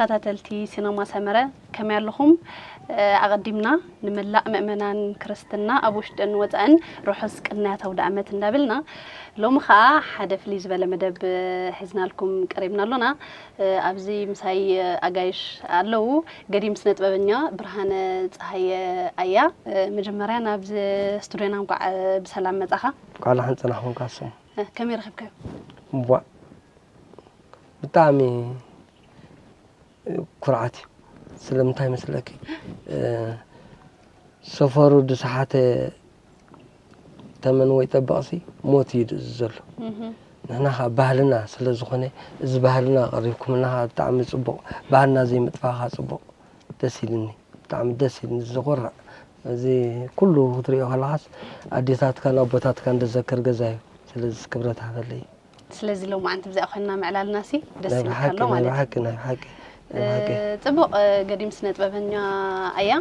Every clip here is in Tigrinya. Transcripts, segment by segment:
ተኸታተልቲ ሲነማ ሰመረ ከመይ ኣለኹም? ኣቐዲምና ንመላእ ምእመናን ክርስትና ኣብ ውሽጥን ወጻእን ርሑስ ቅንያት ኣውደ ዓመት እንዳበልና፣ ሎሚ ኸኣ ሓደ ፍልይ ዝበለ መደብ ሒዝናልኩም ቀሪብና ኣሎና። ኣብዚ ምሳይ ኣጋይሽ ኣለዉ። ገዲም ስነ ጥበበኛ ብርሃነ ጸሃየ ኣያ። መጀመርያ ናብዚ ስቱድዮና እንቋዕ ብሰላም መጻኻ። እንቋዕ ደሓን ጸናሕኩም ካስም። ከመይ ረኺብካዮ? እምቧእ፣ ብጣዕሚ ኩርዓት እዩ። ስለምንታይ መስለኪ? እ፣ ሰፈሩ ዝሰሓተ ተመን ወይ ጠበቕሲ ሞት እዩ ዝእዝዝ ዘሎ። እህ። ንሕና ኸዓ ባህልና ስለ ዝኾነ፣ እዚ ባህልና ኣቐሪብኩምልና ኸዓ ብጣዕሚ ጽቡቕ። ባህልና ዘይምጥፋእ ኸዓ ጽቡቕ። ደስ ኢልኒ። ብጣዕሚ ደስ ኢልኒ። ዝኹርዕ። እዚ ኩሉ ክትሪኦ ከለኻስ ኣዴታትካን ኣቦታትካን ዘዘክር ገዛ እዩ። ስለዚ ክብረት ሃበለይ። ስለዚ ሎማዓንቲ ብዚኣ ኮይንና ምዕላልናሲ ደስ ናይ ይብለካ ብሓቂ፣ ኣሎ ናይ ማለት እዩ። ብሓቂ፣ ናይ ብሓቂ፣ ናይ ብሓቂ። እ፣ ጽቡቕ፣ እ፣ ገዲም ስነ ጥበበኛ ኣያ።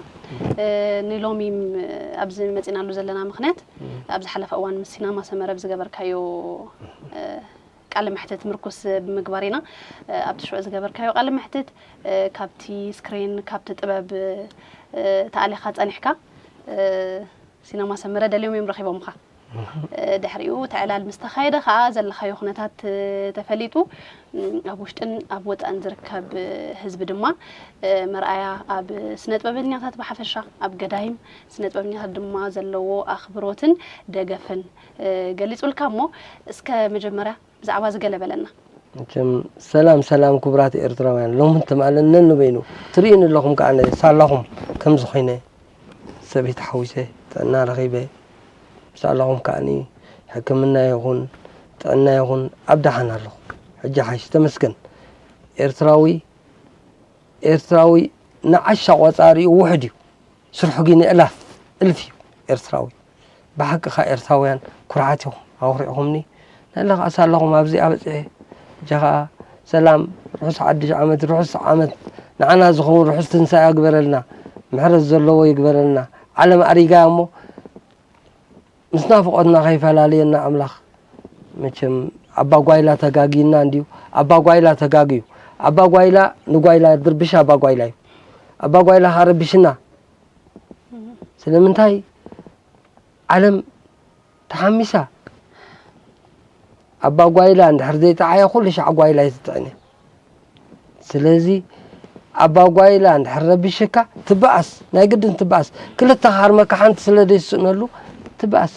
እ፣ ንሎሚ ም-፣ ኣብዚ መጺናሉ ዘለና ምኽንያት፣ ም። ኣብ ዝሓለፈ እዋን ምስ ሲነማ ሰመረ ብዝገበርካዮ፣ እ፣ ቃለ መሕትት ምርኩስ ብምግባር ኢና። እ፣ ኣብቲ ሽዑ ዝገበርካዮ ቃለ መሕትት፣ እ፣ ካብቲ ስክሪን፣ ካብቲ ጥበብ፣ እ፣ ተኣሊኻ ጸኒሕካ፣ እ፣ ሲነማ ሰመረ ደልዮም እዮም ረኺቦምኻ። እ፣ ድሕሪኡ እቲ ዕላል ምስ ተኻየደ ኸኣ ዘለኻዮ ኩነታት፣ እ፣ ተፈሊጡ፣ እ፣ ኣብ ውሽጥን ኣብ ወጻእን ዝርከብ፣ እ፣ ህዝቢ ድማ፣ እ፣ መርኣያ ኣብ ስነ ጥበበኛታት ብሓፈሻ፣ ኣብ ገዳይም ስነ ጥበበኛታት ድማ ዘለዎ ኣኽብሮትን ደገፍን፣ እ፣ ገሊጹልካ እሞ፣ እስከ መጀመርያ ብዛዕባ እዚ ገለ በለና። መቸም ሰላም፣ ሰላም ክቡራት ኤርትራውያን፣ ሎሚ ትማሊ ነንበይኑ ትርእዩኒ ኣለኹም ከኣ ነ-፣ ሳላኹም ከምዚ ኮይነ ሰበይቲ ሓዊሰ ጥዕና ረኺበ። ሳላኹም ከኣኒ ሕክምና ይኹን ጥዕና ይኹን ኣብ ደሓን ኣለኹ። ሕጂ ሓይሽ ተመስገን። ኤርትራዊ፣ ኤርትራዊ ንዓሻ ቆጻሪኡ ውሑድ እዩ። ስርሑ ግን እላፍ እልፍ እዩ ኤርትራዊ። ብሓቂ ኸኣ ኤርትራውያን ኩርዓት ኢኹም፣ ኣኹሪዕኹምኒ። ንሕና ኸኣ ሳላኹም ኣብዚኣ በጺሐ። ሕጂ ኸኣ ሰላም፣ ርሑስ ሓድሽ ዓመት፣ ርሑስ ዓመት ንዓና ዝኸውን ርሑስ ትንሳኤ ይግበረልና፣ ምሕረት ዘለዎ ይግበረልና። ዓለም ኣሪጋ እሞ ምስ ናፍቖትና ከይፈላልየና ኣምላኽ። መቸም ኣባ ጓይላ ተጋግዩና እንድዩ። ኣባ ጓይላ ተጋግዩ። ኣባ ጓይላ ንጓይላ ድርብሽ ኣባ ጓይላ እዩ። ኣባ ጓይላ ኸኣ ረቢሽና። ስለምንታይ? ዓለም ተሓሚሳ። ኣባ ጓይላ እንድሕር ዘይጠዓየ ኩሉ ሻዕ ጓይላ እዩ ትጥዕን እያ። ስለዚ ኣባ ጓይላ እንድሕር ረቢሽካ ትበኣስ፣ ናይ ግድን ትበኣስ። ክልተ ክሃርመካ ሓንቲ ስለ ዘይስእነሉ ትበኣስ።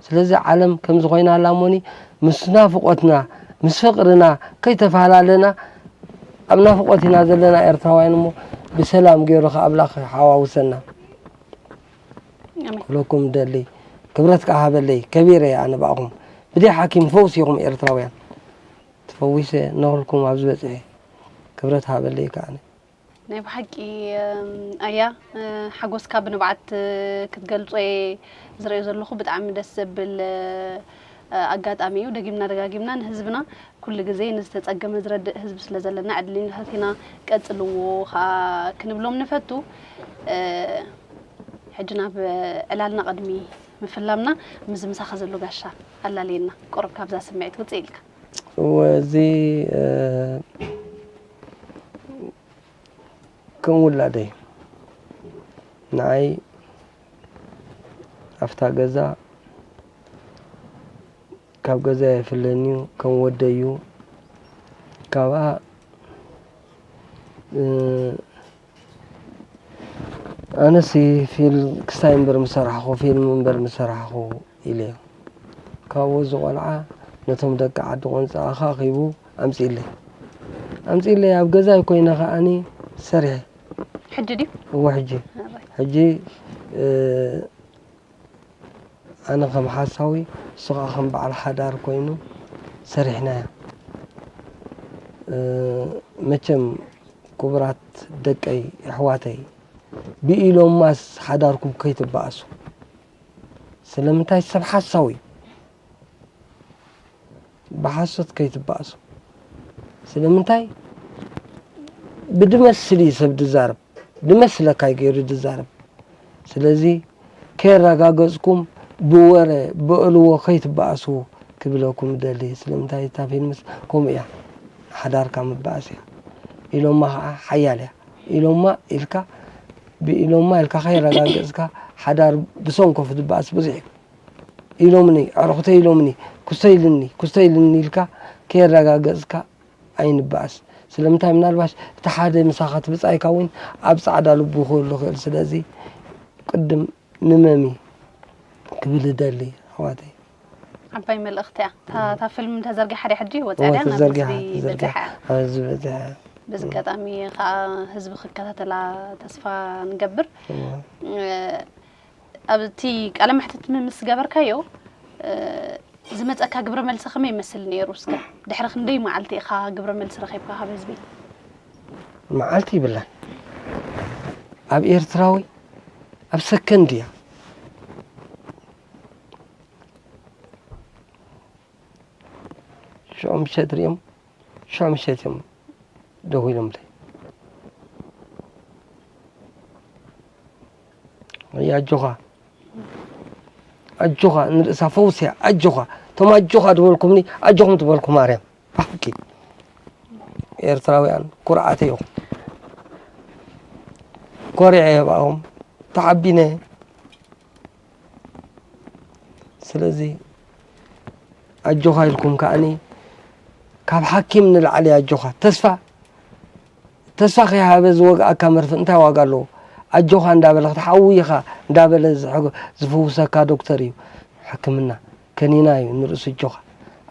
ስለዚ ዓለም ከምዚ ኮይና ኣላ እሞኒ ምስ ናፍቖትና፣ ምስ ፍቕርና ከይተፈላለና ኣብ ናፍቖት ኢና ዘለና ኤርትራውያን እሞ ብሰላም ገይሩ ከኣ ኣምላኽ ይሓዋውሰና። ኣሜን። ክብለኩም ደሊ፣ ክብረት ከኣ ሃበለይ፣ ከቢረ እየ ኣነ ብኣኹም። ብደይ ሓኪም ፈውሲ ኢኹም ኤርትራውያን። ተፈዊሰ ነኹልኩም ኣብዚ በጺሐ። ክብረት ሃበለይ ከኣ ኣነ። ናይ ብሓቂ፣ እም፣ ኣያ፣ እ፣ ሓጎስካ ብንብዓት፣ እ፣ ክትገልጾ እየ ዝርእዮ ዘለኹ። ብጣዕሚ ደስ ዘብል፣ እ፣ ኣጋጣሚ እዩ። ደጊምና ደጋጊምና ንህዝብና ኩሉ ግዜ ንዝተጸገመ ዝረድእ ህዝቢ ስለ ዘለና ዕድለኛታት ኢና። ቀጽልዎ ከኣ ክንብሎም ንፈቱ። እ፣ ሕጂ ናብ ዕላልና ቅድሚ ምፍላምና፣ ምስዚ ምሳኻ ዘሎ ጋሻ ኣላልየና፣ ቁሩብ ካብዛ ስምዒት ውጽእ ኢልካ። እወ፣ እዚ፣ እ፣ ከም ውላደይ ንዓይ ኣብታ ገዛ ካብ ገዛ የፍለኒ እዩ፣ ከም ወደይ እዩ። ካብኣ፣ እ፣ ኣነሲ ፊልም ክስታይ እምበር ምሰራሕኹ፣ ፊልም እምበር ምሰራሕኹ ኢለዮ። ካብኡ እዚ ቆልዓ ነቶም ደቂ ዓዲ ቆንጻ ኣኻኺቡ ኣምጺእለይ። ኣምጺእለይ ኣብ ገዛይ ኮይነ ከኣኒ ሰሪሐ። ሕጂ ድዩ? እወ፣ ሕጂ። ኣራይ። ሕጂ፣ እ፣ ኣነ ከም ሓሳዊ፣ እሱ ኸዓ ከም በዓል ሓዳር ኮይኑ ሰሪሕናያ። እ፣ መቸም ክቡራት ደቀይ፣ ኣሕዋተይ፣ ብኢሎማስ ሓዳርኩም ከይትበኣሱ። ስለምንታይ ሰብ ሓሳዊ እዩ። ብሓሶት ከይትበኣሱ። ስለምንታይ? ብድመስል እዩ ሰብ ድዛረብ። ድመስለካ እዩ ገይሩ ድዛረብ። ስለዚ ከየረጋገጽኩም ብወረ ብእልዎ ከይትበኣሱ ክብለኩም እደሊ። ስለምንታይ? እታ ፊልምስ ከምኡ እያ። ሓዳርካ ምበኣስ እያ። ኢሎማ ከዓ ሓያል እያ ኢሎማ ኢልካ ብኢሎማ ኢልካ ከይረጋገፅካ ሓዳር ብሰንኮፍ ዝበኣስ ብዙሕ እዩ። ኢሎምኒ ኣዕሩኽተይ ኢሎምኒ ክስቶ ኢልኒ ክስቶ ኢልኒ ኢልካ ከየረጋገፅካ ኣይንበኣስ። ስለምንታይ ምናልባሽ እቲ ሓደ ምሳኻ እቲ ብፃይካ እውን ኣብ ፃዕዳ ልቡ ክህሉ ይኽእል። ስለዚ ቅድም ንመሚ ክብል እደሊ ኣሕዋተይ። ዓባይ መልእኽቲ እያ። እታ ፊልም ተዘርጊሓ ድያ ሕጂ ወፂኣ ድያ ናብ ህዝቢ በፂሓ? ኣብ ህዝቢ በፂሓ። በዚ ኣጋጣሚ ከዓ ህዝቢ ክከታተላ ተስፋ ንገብር። ኣብቲ ቃለ መሕትት ምስ ገበርካዮ ዝመፀካ ግብረ መልሲ ከመይ ይመስል ነይሩ? እስከ ድሕሪ ክንደይ መዓልቲ ኢኻ ግብረ መልሲ ረኺብካ ካብ ህዝቢ? መዓልቲ ይብላን ኣብ ኤርትራዊ ኣብ ሰከንድ እያ። ሽዑ ምሸት ሪኦም ሽዑ ምሸት እዮም ደዊሎምለይ። ኣጆኻ ኣጆኻ ንርእሳ ፈውስ እያ ኣጆኻ እቶም ኣጆኻ ዝበልኩምኒ ኣጆኹም ትበልኩ ማርያም ብሓቂ ኤርትራውያን ኩርዓተይ ኢኹም ኮሪዐ እየ ብኣኹም ተዓቢነ ስለዚ ኣጆኻ ኢልኩም ከዓኒ ካብ ሓኪም ንላዕሊ ኣጆኻ ተስፋ ተስፋ ከይሃበ ዝወግኣካ መርፍእ እንታይ ዋጋ ኣለዎ ኣጆኻ እንዳበለ ክትሓዊ ኢኻ እንዳበለ ዝፍውሰካ ዶክተር እዩ ሕክምና ከኒና እዩ ንርእሱ ኣጆኻ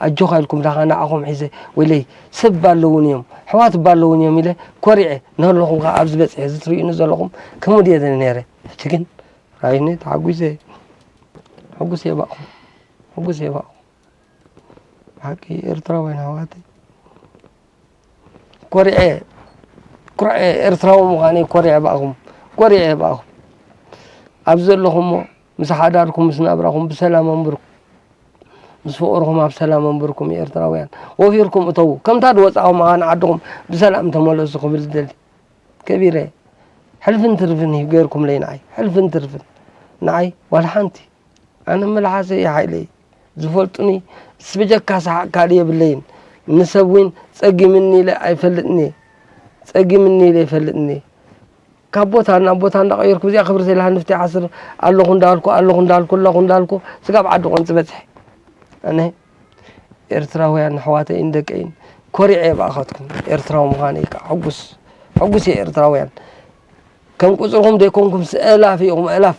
ኣጆኻ ኢልኩም ዳኻ ንዓኹም ሒዘ ወይለይ ሰብ ኣለውን እዮም ኣሕዋት ኣለውን እዮም ኢለ ኮሪዐ እናሃለኹም ከዓ ኣብዚ በፂሐ እዚ ትርእዩኒ ዘለኹም ከምኡ ድየ ነይረ ሕጂ ግን ራይኒ ተሓጒሰ ሕጉስ እየ ብኣኹም ሕጉስ እየ ብኣኹም ብሓቂ ኤርትራውያን ኣሕዋተይ ኮሪዐ ኩርዐ ኤርትራዊ ምዃነይ ኮሪዐ ብኣኹም ኮሪዐ ብኣኹም ኣብዚ ዘለኹሞ ምስ ሓዳርኩም ምስ ናብራኹም ብሰላም ኣንብርኩም ምስ ፍቕርኹም ኣብ ሰላም ኣንብርኩም ኤርትራውያን ወፊርኩም እተዉ ከምታ ዝወፃኹም ኣኻን ዓድኹም ብሰላም ተመለሱ ክብል ዝደሊ ከቢረ ሕልፍን ትርፍን እዩ ገይርኩምለይ ንዓይ ሕልፍን ትርፍን ንዓይ ዋላ ሓንቲ ኣነ መልሓሰይ እዩ ሓይለይ ዝፈልጡኒ ብጀካ ሰሓቕ ካልእ የብለይን ንሰብ እውን ፀጊምኒ ኢለ ኣይፈልጥን እየ ፀጊምኒ ኢለ ኣይፈልጥን እየ ካብ ቦታ ናብ ቦታ እንዳቐየርኩ ብዚኣ ክብሪ ዘይላ ሃንፍቲ ይሓስር ኣለኹ እንዳልኩ ኣለኹ እንዳልኩ ኣለኹ እንዳልኩ ስጋብ ዓዲ ቆንፂ በፅሐ ኣነ ኤርትራውያን ኣሕዋተይን ደቀይን ኮሪዐ እየ ብኣኻትኩም ኤርትራዊ ምዃነይ ከዓ ሕጉስ ሕጉስ እየ ኤርትራውያን ከም ቁፅርኹም ዘይኮንኩምስ እላፍ ኢኹም እላፍ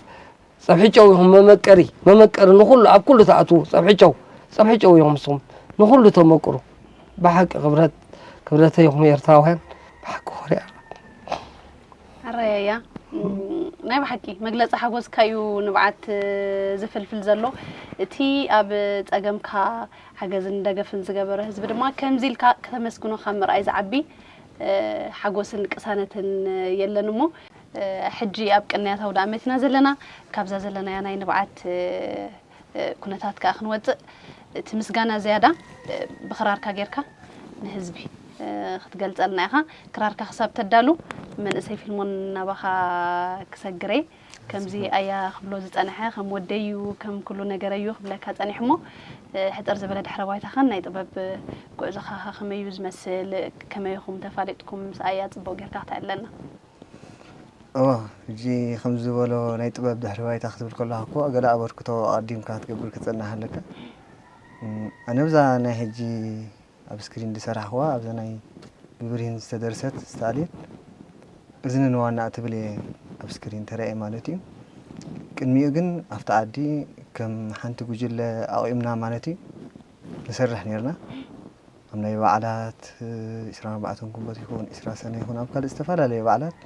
ፀብሒ ጨው ኢኹም መመቀሪ መመቀሪ ንኹሉ ኣብ ኩሉ ትኣትዉ ፀብሒ ጨው ፀብሒ ጨው ኢኹም ንስኹም ንኹሉ ተመቅሩ ብሓቂ ክብረት ክብረተይ ኢኹም ኤርትራውያን ብሓቂ ኮሪዐ ኣረያያ ናይ ብሓቂ መግለፂ ሓጎስካ እዩ ንብዓት ዝፍልፍል ዘሎ እቲ ኣብ ፀገምካ ሓገዝን ደገፍን ዝገበረ ህዝቢ ድማ ከምዚ ኢልካ ከተመስግኖ ካብ ምርኣይ ዝዓቢ ሓጎስን ቅሳነትን የለን እሞ ሕጂ ኣብ ቅንያት ኣውዳኣመት ኢና ዘለና ካብዛ ዘለናያ ናይ ንብዓት ኩነታት ከዓ ክንወፅእ እቲ ምስጋና ዝያዳ ብክራርካ ጌርካ ንህዝቢ ክትገልፀልና ኢኻ ክራርካ ክሳብ ተዳሉ መንእሰይ ፊልሞን ናባኻ ክሰግረይ ከምዚ ኣያ ክብሎ ዝፀንሐ ከም ወደዩ ከም ኩሉ ነገረዩ ክብለካ ፀኒሕሞ ሕፅር ዝበለ ድሕረ ባይታኻን ናይ ጥበብ ጉዕዞኻ ከመዩ ዝመስል ከመይኹም ተፋሊጥኩም ምስ ኣያ ፅቡቅ ጌርካ ክተዕለና እወ ሕጂ ከምዚ ዝበሎ ናይ ጥበብ ድሕሪ ባይታ ክትብል ከለኻ እኮ ገለ ኣበርክቶ ኣቐዲምካ ክትገብር ክትጸንሕ ኣለካ። ኣነ ብዛ ናይ ሕጂ ኣብ ስክሪን ዝሰራሕኽዋ ኣብዛ ናይ ብብርሂን ዝተደርሰት ስታሊን እዝኒ ንዋና እትብል እየ ኣብ ስክሪን ተራእየ ማለት እዩ። ቅድሚኡ ግን ኣብቲ ዓዲ ከም ሓንቲ ጉጅለ ኣቑምና ማለት እዩ ንሰርሕ ነርና። ኣብ ናይ በዓላት ዒስራን ኣርባዕተን ግንቦት ይኹን ዒስራ ሰነ ይኹን ኣብ ካልእ ዝተፈላለየ በዓላት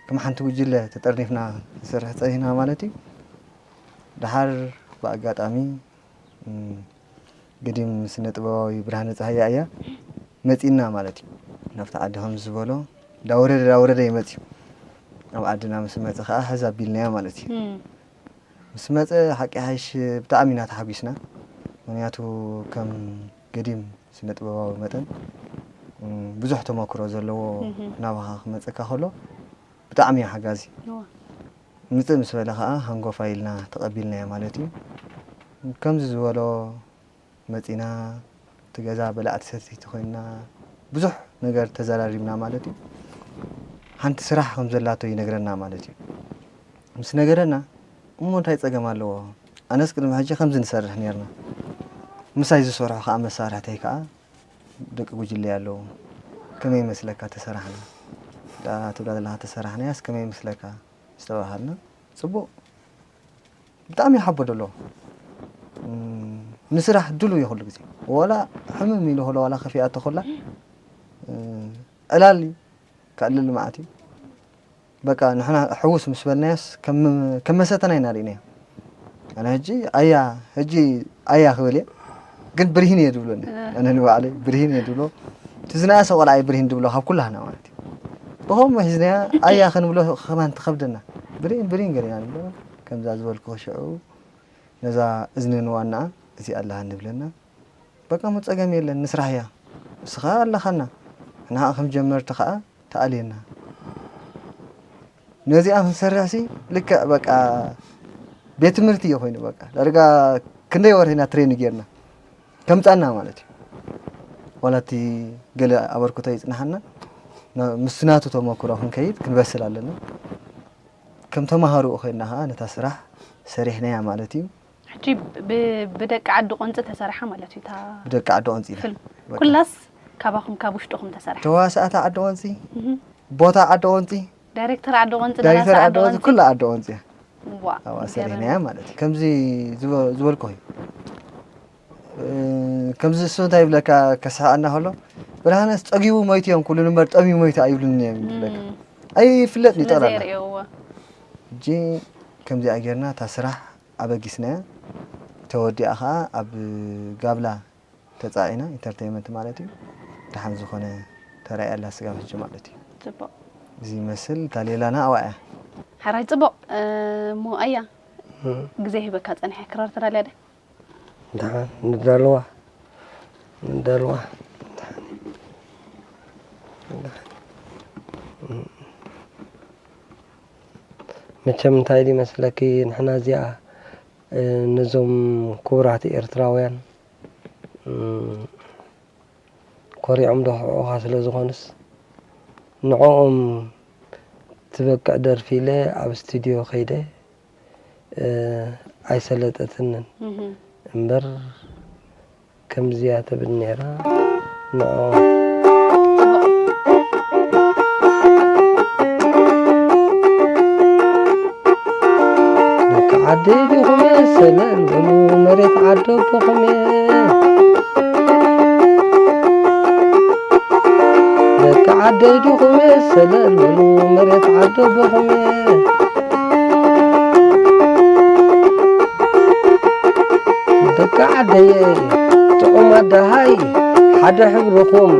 ከም ሓንቲ ጉጅለ ተጠርኒፍና ንሰርሕ ጸኒሕና ማለት እዩ። ደሓር ብኣጋጣሚ ገዲም ስነ ጥበባዊ ብርሃነ ጸሃየ ኣያ መጺእና ማለት እዩ። ናብቲ ዓዲ ከም ዝበሎ እንዳወረደ እንዳወረደ እዩ መጺኡ። ኣብ ዓድና ምስ መጸ ከኣ ሕዝ ኣቢልናዮ ማለት እዩ። ምስ መጸ ሓቂ ሓይሽ ብጣዕሚ ኢና ተሓጒስና። ምኽንያቱ ከም ገዲም ስነ ጥበባዊ መጠን ብዙሕ ተመክሮ ዘለዎ ናባኻ ክመፀካ ከሎ ብጣዕሚ እዩ ሓጋዚ። ምፅእ ምስ በለ ከዓ ሃንጎፋይ ኢልና ተቐቢልናዮ ማለት እዩ። ከምዚ ዝበሎ መፂና እቲ ገዛ በላዕቲ ሰተይቲ ኮይንና ብዙሕ ነገር ተዘራሪብና ማለት እዩ። ሓንቲ ስራሕ ከም ዘላቶ ይነግረና ማለት እዩ። ምስ ነገረና፣ እሞ እንታይ ጸገም ኣለዎ? ኣነስ ቅድሚ ሕጂ ከምዚ ንሰርሕ ኔርና። ምሳይ ዝሰርሑ ከኣ መሳርሕተይ ከኣ ደቂ ጉጅለ ኣለዉ። ከመይ ይመስለካ ተሰራሕና? እታ ትብላ ዘለኻ ተሰራሕናያስ ከመይ ይመስለካ? ዝተባሃልና። ጽቡቕ። ብጣዕሚ ይሓቦ ደሎ። እም፣ ንስራሕ ድሉ እዩ ኩሉ ግዜ። ዋላ ሕምም ኢሉ ከሎ፣ ዋላ ከፊኣቶ ከላ፣ እ፣ ዕላል እዩ። ከዕልል መዓት እዩ። በቃ ንሕና ሕውስ ምስ በልናዮስ ከም፣ ከም መሰተና ኢና ርኢናዮ። ኣነ ሕጂ ኣያ፣ ሕጂ ኣያ ክብል እየ፣ ግን ብርሂን እየ ድብሎ። እ። ኣነ ንባዕለይ ብርሂን እየ ድብሎ። እቲ ዝነኣሰ ቆልዓ እዩ ብርሂን ድብሎ ካብ ኩላህና ማለት እዩ። ብኸምኡ ሒዝናያ ኣያ ክንብሎ ከማን ትኸብደና። ብርሂን፣ ብርሂን ገለ ኢና ንብሎ። ከምዛ ዝበልኩ ሽዑ ነዛ እዝኒ ንዋናኣ እዚኣ ኣለሃ ንብለና። በቃ፣ ሞ ጸገም የለን፣ ንስራሕ እያ። እስኻ ኣለኻና። ንሕና ከም ጀመርቲ ኸኣ ተኣልየና። ነዚኣ ክንሰርሕሲ ልክዕ በቃ ቤት ትምህርቲ እዩ ኮይኑ፣ በቃ ዳርጋ ክንደይ ወርሒ ኢና ትሬን ጌርና ከምጻና ማለት እዩ። ዋላ እቲ ገለ ኣበርክቶ ይጽንሓና፣ ና-፣ ምስ ናቱ ተመክሮ ክንከይድ ክንበስል ኣለና። ከም ተማሃሮኡ ኮይንና ኸኣ ነታ ስራሕ ሰሪሕናያ ማለት እዩ። ሕጂ ብ-፣ ብደቂ ዓዲ ቆንጺ ተሰሪሓ ማለት እዩ እታ ብደቂ ዓዲ ቆንጺ ኢና። ፊልም። በቃ። ኩላስ ካባኹም ካብ ውሽጥኹም ተሰሪሓ? ተዋሳእቲ ዓዲ ቆንጺ፣ እህ። ቦታ ዓዲ ቆንጺ፣ ዳይሬክተር ዓዲ ቆንጺ፣ ዳይሬክተር ደራሲ ዓዲ ዓዲ ቆንጺ፣ ቆንጺ። ኩላ ዓዲ ቆንጺ እያ። ዋ፣ ኣብኣ ይገርም። ሰሪሕናያ ማለት እዩ። ከምዚ ዝበ-፣ ዝበልኩ እዩ። እ፣ ከምዚ እሱ እንታይ ይብለካ ከስሕቐና ከሎ፣ "ብርሃነስ ጸጊቡ ሞይቱ እዮም ክብሉኒ እምበር ጠምዩ ሞይቱ ኣይብሉኒ እዮም" ይብለካ። እም። ኣይፍለጥን እዩ ስለ ጠቕላላ። ዘይርእይዎ። ሕጂ ከምዚኣ ጌርና እታ ስራሕ ኣበጊስናያ። ተወዲኣ ኸኣ ኣብ ጋብላ ተጻዒና፣ ኢንተርተይመንት ማለት እዩ። ደሓን ዝኾነ ተራእያ ኣላ ስጋብ ሕጂ ማለት እዩ። ጽቡቕ። እዚ ይመስል፣ እታ ሌላና ኣብኣ እያ። ሕራይ ጽቡቕ። እ፣ እሞ ኣያ፣ እ። ግዜ ሂበካ ጸኒሐ ክራር ተዳልያ ደ? ደሓን ንዳልዋ፣ ንዳልዋ። ደሓን። ደሓን። መቸም እንታይ ኢሉ ይመስለኪ፣ ንሕና እዚኣ፣ እ፣ ነዞም ክቡራት ኤርትራውያን፣ እ፣ ኮሪዖም ደኹዑኻ ስለ ዝኾኑስ፣ ንዕኦም ትበቅዕ ደርፊ ኢለ ኣብ ስቱድዮ ከይደ፣ እ፣ ኣይሰለጠትንን። እህ። እምበር ከምዚያ ትብል ነይራ። ንዕኦም። ደቂ ዓደይ ዲኹም ሰለል በሉ መሬት ዓደቦኹም። ደቂ ዓደይ ዲኹም ሰለል በሉ መሬት ዓደቦኹም። ደቂ ዓደየ ጥዑማት ደሃይ ሓደ ሕብርኹም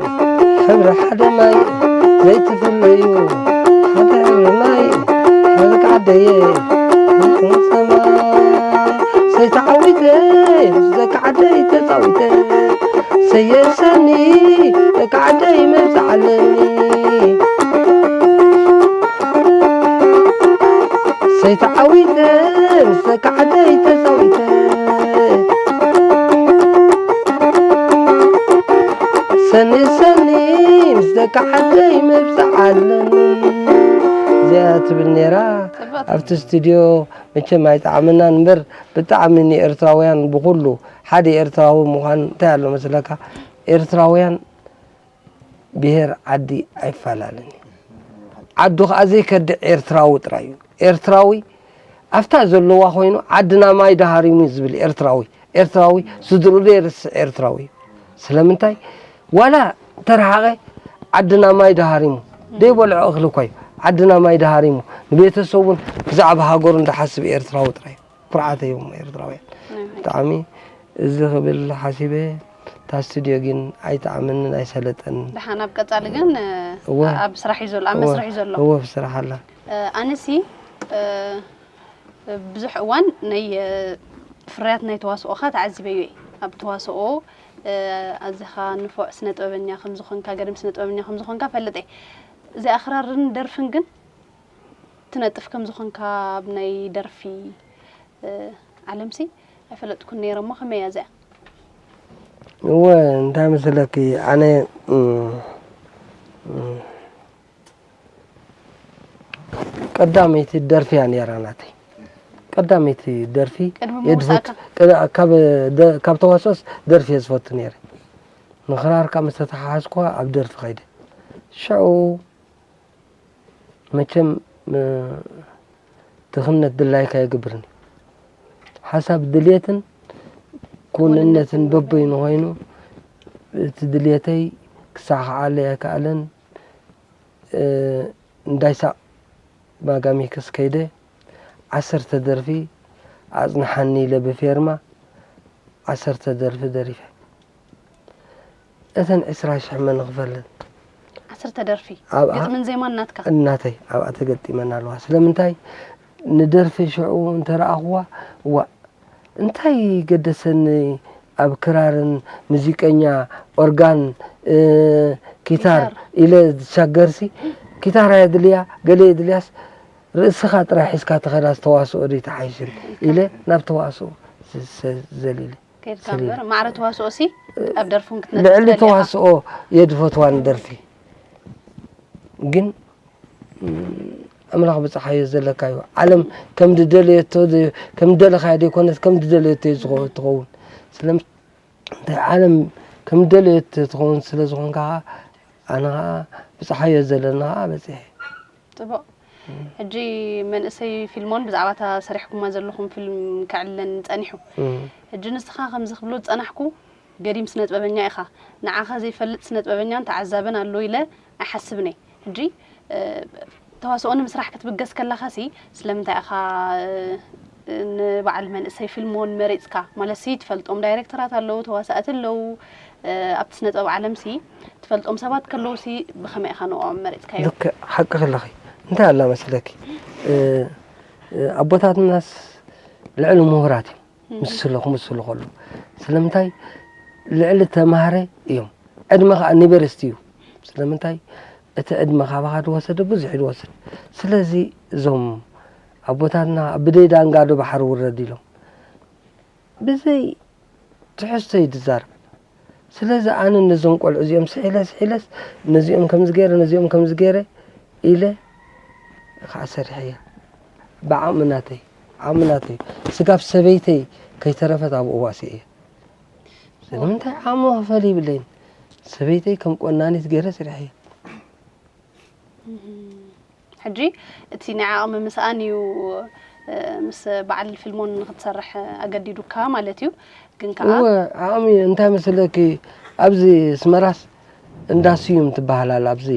ሕብሪ ሓደ ማይ ዘይትፍለዩ ሓደ ሕብሪ ማይ ደቂ ዓደየ ሰማ ሰይተዓዊተ ምስ ደቂ ዓደይ ተጻዊተ ሰየሰኒ ደቂ ዓደይ መብዛዓለኒ ሰይተዓዊተ ምስ ደቂ ዓደይ ተጻዊተ ሰኒ ሰኒ ምስ ደቂ ዓደይ መብዛዓለኒ እዚኣ ትብል ነይራ። ጽብቕቲ። ኣብቲ ስቱድዮ መቸም ኣይጠዓመናን እምበር ብጣዕሚ ንኤርትራውያን ብኹሉ ሓደ ኤርትራዊ ምዃን እንታይ ኣሎ መስለካ? ኤርትራውያን ብሄር ዓዲ ኣይፈላለን እዩ። ዓዱ ከኣ ዘይከድዕ ኤርትራዊ ጥራይ እዩ። ኤርትራዊ ኣብታ ዘለዋ ኮይኑ ዓድና ማይ ደሃሪሙ እዩ ዝብል ኤርትራዊ፣ ኤርትራዊ ስድርኡ ዘይርስዕ ኤርትራዊ እዩ። ስለምንታይ? ዋላ ተረሓቐ ዓድና ማይ ደሃሪሙ፣ ዘይበልዖ እኽሊ እኳ እዩ። ዓድና ማይ ደሃሪሙ፣ ንቤተሰቡን ብዛዕባ ሃገሩን ዝሓስብ ኤርትራዊ ጥራይ እዩ። ኩርዓተይ እዮም ኤርትራውያን። ናይ ብሓቂ። ብጣዕሚ እዚ ክብል ሓሲበ፣ እታ ስቱድዮ ግን ኣይጠዓመንን ኣይሰለጠንን። ደሓን ኣብ ቀጻሊ ግን፣ እ፣ እወ። ኣብ ስራሕ እዩ ዘሎ፣ ኣብ እወ፣ መስርሕ እዩ ዘሎ። እወ፣ ኣብ ስራሕ ኣላ። እ፣ ኣነሲ፣ እ፣ ብዙሕ እዋን ናይ፣ እ፣ ፍርያት ናይ ተዋስኦኻ ተዓዚበዮ እየ። ኣብ ተዋስኦ፣ እ፣ ኣዚኻ ንፉዕ ስነ ጥበበኛ ከም ዝኾንካ፣ ገርም ስነ ጥበበኛ ከም ዝኾንካ ፈልጥ እየ። እዚኣ ክራርን ደርፍን ግን ትነጥፍ ከም ዝኾንካ ኣብ ናይ ደርፊ፣ እ፣ ዓለምሲ ኣይፈለጥኩን ነይረ እሞ ከመይ እያ እዚኣ? እወ፣ እንታይ መሰለኪ፣ ኣነ፣ እም፣ ቀዳመይቲ ደርፊ እያ ነይራ ናተይ። ቀዳመይቲ ደርፊ የድፈት ካብ ተዋስኦስ ደርፊ እየ ዝፈቱ ነይረ። ንክራር ካብ ምስተተሓሓዝኩዋ ኣብ ደርፊ ከይደ። ሽዑ መቸም ድኽነት ድላይካ የግብርኒ። ሓሳብ ድልየትን ክውንነትን በበይኑ ኮይኑ እቲ ድልየተይ ክሳዕ ክዓለ ኣይከኣለን። እንዳይሳቕ ማጋሚክስ ከይደ ዓሰርተ ደርፊ ኣጽንሓኒ ኢለ ብፌርማ ዓሰርተ ደርፊ ደሪፈ። እተን ዕስራ ሽሕ መን ክፈለን? ዓሰርተ ደርፊ ኣብኣ ግጥምን ዜማን ናትካ? እናተይ ኣብኣ ተገጢመን ኣለዋ። ስለምንታይ ንደርፊ ሽዑ እንተረኣኽዋ፣ እዋ እንታይ ገደሰኒ ኣብ ክራርን ሙዚቀኛ ኦርጋን እ፣ ኪታር ኪታር። ኢለ ዝሻገርሲ ኪታር ኣየድልያ ገለ የድልያስ ርእስኻ ጥራይ ሒዝካ ተኸዳ ዝተዋስኦ ዶ ይተሓይሽን ኢለ ናብ ተዋስኦ ዘሊለ። ከይድካ እምበር ማዕረ ተዋስኦ ሲ ኣብ ደርፊ እውን ክትነጥፍ ልዕሊ ትደሊ ኢኻ። ተዋስኦ የድፈትዋ ንደርፊ ግን ኣምላኽ ብፀሓዮ ዘለካ እዩ። ዓለም ከም ድደለየቶ ከም ድደለኻዮ ዘይኮነት ከም ድደለየቶ እዩ ዝኸ- ትኸውን። ስለምንታይ ዓለም ከም ድደለየቶ ትኸውን ስለ ዝኾንካ ከዓ ኣነ ከዓ ብፀሓዮ ዘለኒ ከዓ በፂሐ። ፅቡቕ። ሕጂ መንእሰይ ፊልሞን ብዛዕባ እታ ሰሪሕኩማ ዘለኹም ፊልም ከዕልለኒ ጸኒሑ። እም። ሕጂ ንስኻ ከምዚ ክብሎ ዝጸናሕኩ ገዲም ስነጥበበኛ ኢኻ። ንዓኻ ዘይፈልጥ ስነጥበበኛን ተዓዛብን ኣሎ ኢለ ኣይሓስብን እየ። ሕጂ፣ እ፣ ተዋስኦ ንምስራሕ ክትብገስ ከለኻሲ ስለምንታይ ኢኻ፣ እ፣ ንበዓል መንእሰይ ፊልሞን መሪጽካ? ማለትሲ ትፈልጦም ዳይሬክተራት ኣለዉ፣ ተዋሳእቲ ኣለዉ። እ፣ ኣብቲ ስነ ጥበብ ዓለምሲ ትፈልጦም ሰባት ከለዉሲ ብኸመይ ኢኻ ንዕኦም መሪጽካዮም? ልክዕ፣ ሓቅኺ ኣለኺ። እንታይ ኣላ መሲለኪ? እ፣ እ፣ ኣቦታትናስ ልዕሊ ምሁራት እዮም። እም። ምስሉ ክምስሉ ከለዉ። ስለምንታይ? ልዕሊ ተማሃረ እዮም። ዕድመ ኸኣ ኒበርስቲ እዩ። ስለምንታይ? እቲ ዕድመ ካባኻ ዝወሰደ ብዙሕ እዩ ዝወስድ። ስለዚ እዞም ኣቦታትና ብደይ ዳንጋ ዶ ባሕሪ ውረድ ኢሎም ብዘይ ትሕዝቶ እዩ ዝዛረብ። ስለዚ ኣነ ነዞም ቆልዑ እዚኦም ስሒለ ስሒለስ ነዚኦም ከምዚ ገይረ ነዚኦም ከምዚ ገይረ ኢለ ከዓ ሰሪሐያ። ብዓቕሚ ናተይ፣ ዓቕሚ ናተይ፣ ስጋብ ሰበይተይ ከይተረፈት ኣብኡ ዋሲኤ እየ። ስለምንታይ ዓቕሚ መኽፈሊ ይብለይን። ሰበይተይ ከም ቆናኒት ገይረ ስርሐ እየ። ሕጂ እቲ ናይ ዓቕሚ ምስኣን እዩ፣ እ፣ ምስ በዓል ፊልሞን ንክትሰርሕ ኣገዲዱካ ማለት እዩ። ግን ከኣ እወ፣ ዓቕሚ እንታይ መሰለኪ፣ ኣብዚ ኣስመራስ እንዳ ስዩም ትበሃል ኣላ፣ ኣብዚ፣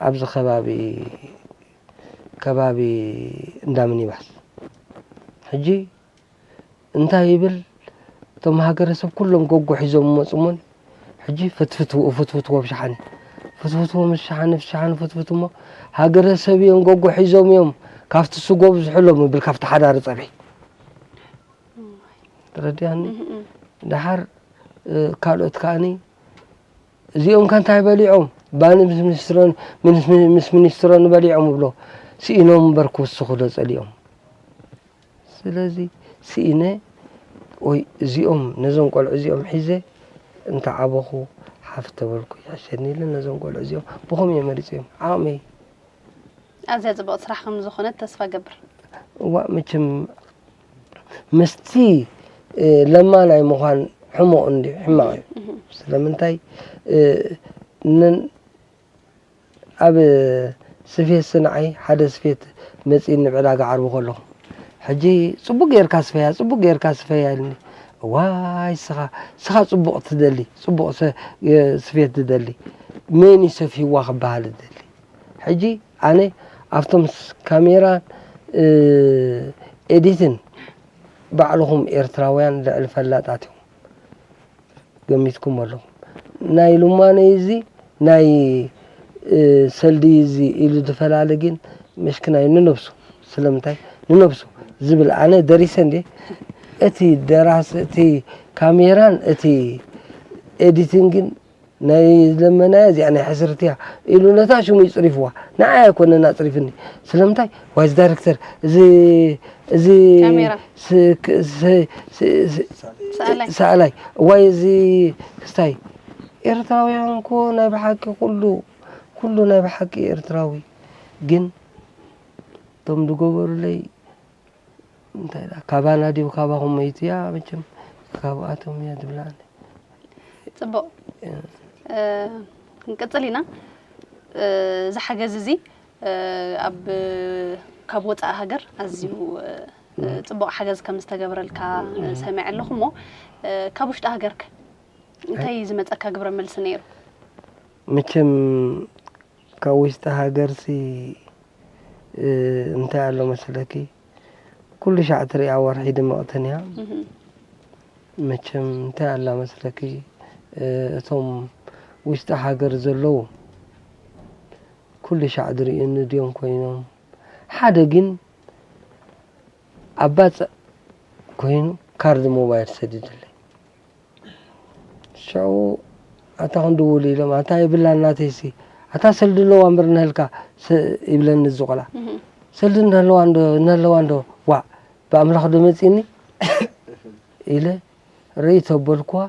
ኣብዚ ከባቢ፣ ከባቢ እንዳ ሚኒባስ። ሕጂ እንታይ ይብል፣ እቶም ሃገረሰብ ኩሎም ጎጎ ሒዞም ይመጹ እሞን፣ ሕጂ ፍትፍትዎ፣ ፍትፍትዎ ብሸሓኒ፣ ፍትፍትዎ ምስ ሸሓኒ፣ ሸሓኒ ፍትፍት እሞ፣ ሃገረሰብ እዮም፣ ጎጎ ሒዞም እዮም፣ ካብቲ ስጎ ብዝሕሎም ይብል፣ ካብቲ ሓዳሪ ጸብሒ። ተረዲኣኒ? እም፣ እም። ደሓር፣ እ፣ ካልኦት ከኣኒ፣ እዚኦም ከ እንታይ በሊዖም? ባኒ ምስ ሚኒስትሮን፣ ምስ፣ ምስ ሚኒስትሮን በሊዖም እብሎ። ስኢኖም እምበር ክውስኹ ዶ ጸሊኦም? ስለዚ ስኢነ ወይ እዚኦም ነዞም ቆልዑ እዚኦም ሒዘ እንተ ዓበኹ ሓፍ ተበልኩ ይሕሸኒ ኢለ ነዞም ቆልዑ እዚኦም ብኸምኡ እየ መሪጸዮም። ዓቕመይ። ኣዝያ ጽብቕቲ ስራሕ ከም ዝኾነት ተስፋ እገብር። እዋእ መቸም ምስቲ፣ እ፣ ለማናይ ምዃን ሕሙቕ እንድዩ፣ ሕማቕ እዩ። እህ። ስለምንታይ፣ እ፣ ንን-፣ ኣብ ስፌት ስንዓይ ሓደ ስፌት መጺእኒ ዕዳጋ ዓርቢ ከለኹ፣ ሕጂ "ጽቡቕ ጌርካ ስፈያ፣ ጽቡቕ ጌርካ ስፈያ" ኢልኒ። እዋይ ስኻ፣ ስኻ ጽቡቕ ትደሊ፣ ጽቡቕ ሰ-፣ የ-፣ ስፌት ትደሊ፣ መን እዩ ሰፊህዋ ክበሃል ዝደሊ? ሕጂ ኣነ ኣብቶም ስ-፣ ካሜራን፣ እ፣ ኤዲትን ባዕልኹም ኤርትራውያን ልዕሊ ፈላጣት ኢኹም። ገሚትኩም ኣለኹም። ናይ ልማነይ እዚ ናይ፣ እ፣ ሰልዲ እዚ ኢሉ ዝፈላለ ግን መሽክናይ ንነብሱ። ስለምንታይ? ንነብሱ ዝብል ኣነ ደሪሰ እንዴ? እቲ ደራሲ፣ እቲ ካሜራን እቲ ኤዲቲንግን ናይ ለመናያ እዚኣ ናይ ሕስርቲ እያ ኢሉ ነታ ሽሙ ይጽሪፍዋ። ንዓይ ኣይኮነን ኣጽሪፍኒ። ስለምንታይ? ዋይዝ ዳይሬክተር፣ እዚ፣ እዚ ካሜራ። ስ-፣ ክ-፣ ስ-፣ ስ-፣ ስ-፣ ሰኣላይ። ሰኣላይ። ዋይ እዚ ክስታይ። ኤርትራውያን እኮ ናይ ብሓቂ ኩሉ፣ ኩሉ ናይ ብሓቂ ኤርትራዊ። ግን እቶም ዝገበሩለይ እንታይ ደኣ፣ ካባና ድዩ ካባኹም መይቱ እያ፣ መቸም ካብኣቶም እያ ትብላኒ። ጽቡቕ። እ፣ ክንቅጽል ኢና። እ፣ እዚ ሓገዝ እዚ፣ እ፣ ኣብ፣ ካብ ወጻኢ ሃገር ኣዝዩ፣ እ፣ ጽቡቕ ሓገዝ ከም ዝተገብረልካ፣ እ፣ ሰሚዐ ኣለኹ። እሞ፣ እ፣ ካብ ውሽጢ ሃገርክ እንታይ እዩ ዝመጸካ ግብረ መልሲ ነይሩ? መቸም ካብ ውሽጢ ሃገርሲ፣ እ፣ እንታይ ኣሎ መስለኪ፣ ኩሉ ሻዕ ትሪኣ ወርሒ ድምቕትን እያ። እህም። መቸም እንታይ ኣላ መስለኪ፣ እ፣ እቶም ውሽጢ ሃገር ዘለዉ ኩሉ ሻዕ ዝርእዩኒ ድዮም ኮይኖም? ሓደ ግን ኣብ ባጽዕ ኮይኑ ካርድ ሞባይል ሰዲዱለይ። ሽዑ ኣታ ክንድውል ኢሎም፣ ኣታ የብላን ናተይሲ፣ ኣታ ሰልዲ ኣለዋ እምበር ንህልካ ስ-፣ ይብለኒ እዚ ቆልዓ። እህም። ሰልዲ እናለዋ እንዶ፣ እናለዋ እንዶ፣ ዋዕ፣ ብኣምላኽ ዶ መጺኒ? ኢለ ርእይ ተበልኩዋ፣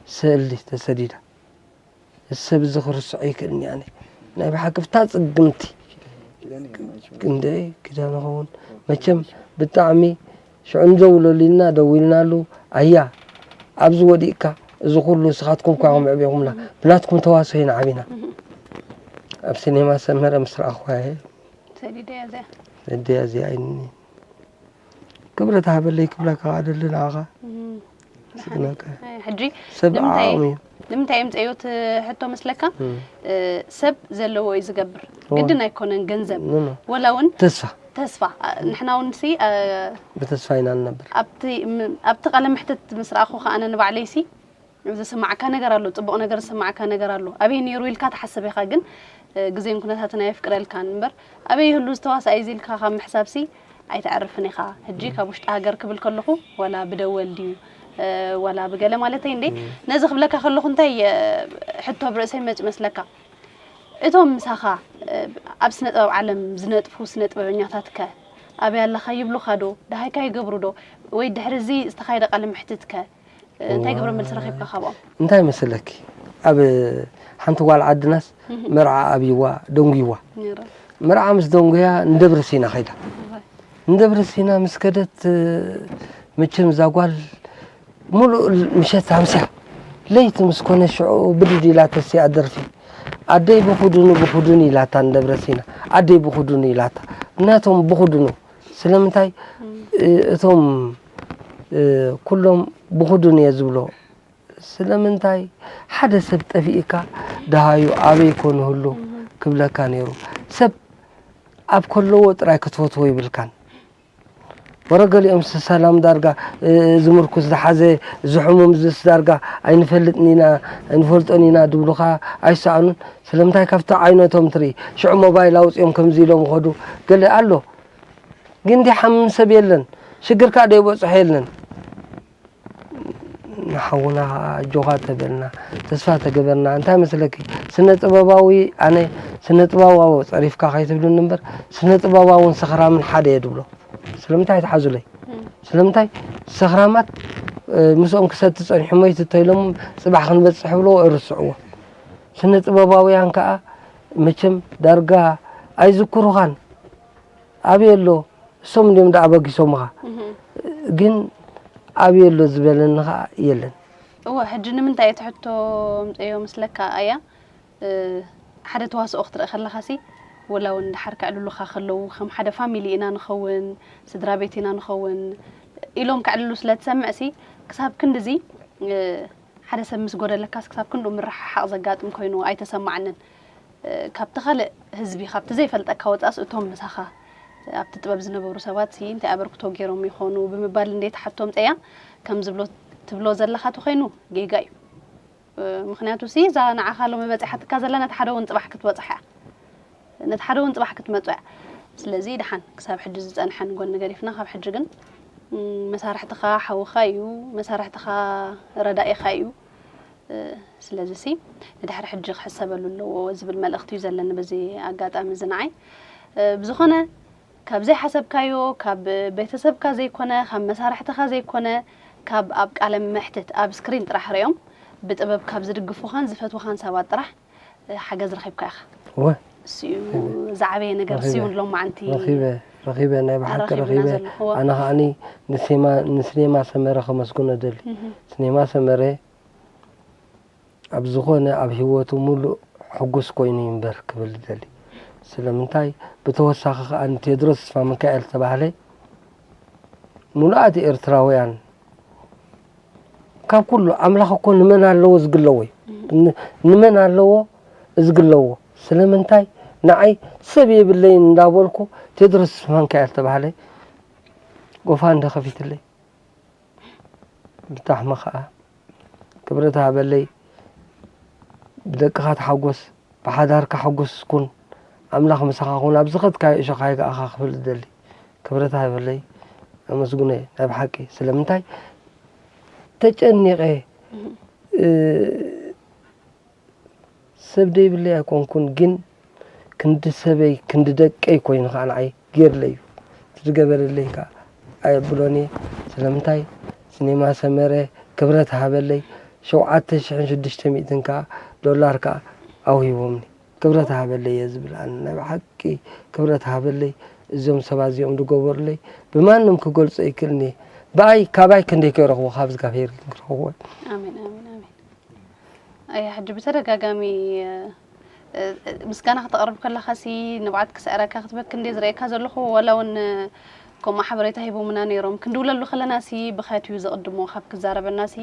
ሰልዲ ተሰዲዳ። እዚ ሰብ እዚ ክርስዖ ይክእልኒ ኣነ። ናይ ብሓቂ ፍታ ጽግምቲ። ክንደይ ኪዳነ ኸውን። መቸም ብጣዕሚ ሽዑ ንደውለሉ ኢልና ደዊልናሉ፣ ኣያ፣ ኣብዚ ወዲቕካ፣ እዚ ኩሉ ንስኻትኩም እኳ ኢኹም ኣዕቢኹምና፣ ብናትኩም ተዋስኦ ኢና ዓቢና። ኣብ ሲኔማ ሰመረ ምስ ረኣኽዋ እየ። ሰዲደ እያ እዚኣ። እድያ እዚኣ ኣይኒ። ክብረት ሃበለይ ክብለካ ከኣ ደሊ ንዓኻ። እም፣ ስግነካ። ኣይ፣ ሕጂ ሰብ ንምንታይ፣ ዓቕሚ እዩ። ንምንታይ እዮም ጸዮት ሕቶ መስለካ? እም። እ፣ ሰብ ዘለዎ እዩ ዝገብር። እወ። ግድን ኣይኮነን ገንዘብ። ኖ፣ ኖ። ወላ እውን ተስፋ። ተስፋ። ኣ፣ ንሕና እውን ሲ፣ ኣ፣ ብተስፋ ኢና ንነብር። ኣብቲ፣ ም-፣ ኣብቲ ቃለ መሕትት ምስ ረኣኹ ከኣ ኣነ ንባዕለይ ሲ፣ ዝስማዓካ ነገር ኣሎ፣ ጽቡቕ ነገር ዝስማዓካ ነገር ኣሎ። ኣበይ ነይሩ ኢልካ ትሓስብ ኢኻ፣ ግን፣ እ፣ ግዜን ኩነታትን ኣየፍቅደልካን እምበር፣ ኣበይ ይህሉ ዝተዋስኣይ እዚ ኢልካ ካብ ምሕሳብ ሲ፣ ኣይተዕርፍን ኢኻ። ሕጂ ካብ ውሽጢ ሃገር ክብል ከለኹ፣ ዋላ ብደወል ድዩ፣ እ፣ ዋላ ብገለ ማለተይ እንዴ፣ እም። ነዚ ክብለካ ከለኹ እንታይ፣ እ፣ ሕቶ ኣብ ርእሰይ መጽ መስለካ? እቶም ምሳኻ፣ እ፣ ኣብ ስነ ጥበብ ዓለም ዝነጥፉ ስነ ጥበበኛታት ከ ኣበይ ኣለኻ ይብሉኻ ዶ? ደሃይካ ይገብሩ ዶ? ወይ ድሕሪ እዚ ዝተኻየደ ቃለ መሕትት ከ፣ እ፣ እንታይ ግብረ መልሲ ረኺብካ ካብኦም? እንታይ መሰለኪ፣ ኣብ ሓንቲ ጓል ዓድናስ እህ። መርዓ ኣብይዋ፣ ደንጉይዋ። ነይሩ። መርዓ ምስ ደንጉያ ንደብረ ሲና ኸይዳ። እህ። ንደብረ ሲና ምስ ከደት፣ እ፣ መቸም እዛ ጓል ሙሉእ ምሸት ኣምስያ፣ ለይቲ ምስ ኮነ ሽዑ ብድድ ኢላ ተስያ ደርፊ። ኣደይ ብኹድኑ፣ ብኹድኑ ኢላታ ንደብረ ሲና። ኣደይ ብኹድኑ ኢላታ። ምክንያቱም ብኹድኑ። ስለምንታይ፣ እም። እ፣ እቶም፣ እ፣ ኩሎም ብኹድኑ እየ ዝብሎ። ስለምንታይ ሓደ ሰብ ጠፊእካ ደሃዩ ኣበይ ኮን ህሉ እም። ክብለካ ነይሩ። ሰብ ኣብ ከለዎ ጥራይ ክትፈትዎ ይብልካን። ወረ ገሊኦም ስ-፣ ሰላም ዳርጋ፣ እ፣ እዚ ምርኩስ ዝሓዘ፣ እዚ ሕሙም፣ እዚ ስ-፣ ዳርጋ ኣይንፈልጥን ኢና፣ ኣይንፈልጦን ኢና ድብሉኻ ኣይሰኣኑን። ስለምንታይ ካብቲ ዓይነቶም ትርኢ? ሽዑ ሞባይል ኣውጺኦም ከምዚ ኢሎም ይኸዱ። ገለ ኣሎ። ግን እንዲሓምም ሰብ የለን። ሽግር ከኣ ደይበጽሖ የለን። ንሓውና ኸዓ ኣጆኻ ተበልና፣ ተስፋ ተገበርና። እንታይ መስለኪ? ስነ ጥበባዊ፣ ኣነ ስነ ጥበባዊ ጸሪፍካ ከይትብልኒ እምበር፣ ስነ ጥበባውን ሰኽራምን ሓደ እየ ድብሎ። ስለምንታይ ትሓዙለይ? እም። ስለምንታይ? ሰኽራማት፣ እ፣ ምስኦም ክሰቲ ጸኒሑ ሞይቱ እንተኢሎም ጽባሕ ክንበጽሕ ብሎ ይርስዕዎ። ስነ ጥበባውያን ከኣ መቸም ዳርጋ ኣይዝክሩኻን። ኣበይ ኣሎ? እሶም እንድዮም ደኣ ኣበጊሶምኻ። እህ። ግን ኣበይ ኣሎ ዝበለኒ ኸኣ የለን። እወ፣ ሕጂ ንምንታይ እቲ ሕቶ ኣምጸዮ መስለካ ኣያ? እ፣ ሓደ ተዋስኦ ክትርኢ ከለኻሲ፣ ወላ እውን ደሓር ከዕልሉኻ ከለዉ፣ ከም ሓደ ፋሚሊ ኢና ንኸውን፣ ስድራ ቤት ኢና ንኸውን ኢሎም ከዕልሉ ስለ ትሰምዕሲ፣ ክሳብ ክንድዚ፣ እ፣ ሓደ ሰብ ምስ ጎደለካስ ክሳብ ክንድኡ ምርሕሓቕ ዘጋጥም ኮይኑ ኣይተሰማዓንን። እ፣ ካብቲ ካልእ ህዝቢ፣ ካብቲ ዘይፈልጠካ ወጻእስ እቶም ምሳኻ ኣብቲ ጥበብ ዝነበሩ ሰባትሲ እንታይ ኣበርክቶ ገይሮም ይኾኑ ብምባል እንዴ ትሓቶም ጸያ፣ ከም ዝብሎ ትብሎ ዘለኻ ተኾይኑ ጌጋ እዩ። እ፣ ምኽንያቱሲ እዛ ንዓኻ ሎሚ በጺሓትካ ዘላ ነቲ ሓደ እውን ጽባሕ ክትበጽሕ እያ። ነቲ ሓደ እውን ጽባሕ ክትመጾ እያ። ስለዚ ደሓን ክሳብ ሕጂ ዝጸንሐ ንጎኒ ገዲፍና፣ ካብ ሕጂ ግን፣ እም፣ መሳርሕትኻ ሓውኻ እዩ፣ መሳርሕትኻ ረዳኢኻ እዩ። እ፣ ስለዚሲ ንድሕሪ ሕጂ ክሕሰበሉ ኣለዎ ዝብል መልእኽቲ እዩ ዘለኒ በዚ ኣጋጣሚ እዚ ንዓይ። እ፣ ብዝኾነ ካብ ዘይሓሰብካዮ፣ ካብ ቤተሰብካ ዘይኮነ፣ ካብ መሳርሕትኻ ዘይኮነ፣ ካብ ኣብ ቃለ መሕትት፣ ኣብ ስክሪን ጥራሕ ሪኦም ብጥበብ ካብ ዝድግፉኻን ዝፈትዉኻን ሰባት ጥራሕ፣ እ፣ ሓገዝ ረኺብካ ኢኻ። እወ። እሱ እዩ ዝዓበየ ነገር፣ እሱ እዩ ረኺበ። ሎማዓንቲ ረኺበ። ረኺበ፣ ናይ ብሓቂ ኣራኺብና ረኺበ። ዘለኹዎ። ኣነ ከዓኒ ንሴማ-፣ ንስኔማ ሰመረ ከመስግኖ ደሊ። እህ፣ ስኔማ ሰመረ ኣብ ዝኾነ ኣብ ህይወቱ ሙሉእ ሕጉስ ኮይኑ ይንበር ክብል ደሊ። ስለምንታይ ብተወሳኺ ከኣ ንቴድሮስ ተስፋ ሚካኤል ዝተባህለ ሙሉኣት ኤርትራውያን ካብ ኩሉ ኣምላኽ እኮ ንመን ኣለዎ ዝግለዎ እዩ። ን-፣ ንመን ኣለዎ ዝግለዎ። ስለምንታይ ንዓይ ሰብ የብለይን እንዳበልኩ ቴድሮስ ተስፋ ሚካኤል ዝተባህለ ጎፋንደ ከፊትለይ። ብጣዕሚ ከኣ ክብረት ሃበለይ። ብደቅኻ ተሓጎስ፣ ብሓዳርካ ሕጉስ ኩን፣ ኣምላኽ ምሳኻ ኩን፣ ኣብ ዝኸድካዮ እሾኽ ኣይግኣኻ ክብል ዝደሊ። ክብረት ሃበለይ፣ ኣመስግኖ እየ ናይ ብሓቂ። ስለምንታይ ተጨኒቐ፣ እ፣ ሰብ ደይብለይ ኣይኮንኩን፣ ግን ክንዲ ሰበይ ክንዲ ደቀይ ኮይኑ ከኣ ንዓይ ገይርለይ እዩ። እቲ ዝገበረለይ ከኣ ኣየብሎን እየ። ስለምንታይ ሲኔማ ሰመረ ክብረት ሃበለይ፣ ሸውዓተ ሽሕን ሽዱሽተ ሚእትን ከኣ ዶላር ከኣ ኣውሂቦምኒ። ክብረት ሃበለይ እየ ዝብል ኣነ ናይ ብሓቂ ክብረት ሃበለይ። እዞም ሰባት እዚኦም ዝገበሩለይ ብማንም ክገልጾ ኣይክእልን እየ። ብኣይ ካባይ ክንደይ ከይረኽቦ ካብ እግዚኣብሔር ግን ክረኽብዎ። ኣሜን ኣሜን ኣሜን። ኣያ ሕጂ ብተደጋጋሚ እ፣ እ፣ ምስጋና ክተቕርብ ከለኻሲ ንብዓት ክስዕረካ ክትበኪ እንደ ዝርእየካ ዘለኹ፣ ዋላ እውን ከምኡ ሓበሬታ ሂቦምና ነይሮም። ክንድውለሉ ከለናሲ ብኸት እዩ ዝቕድሞ ካብ ክዛረበናሲ፣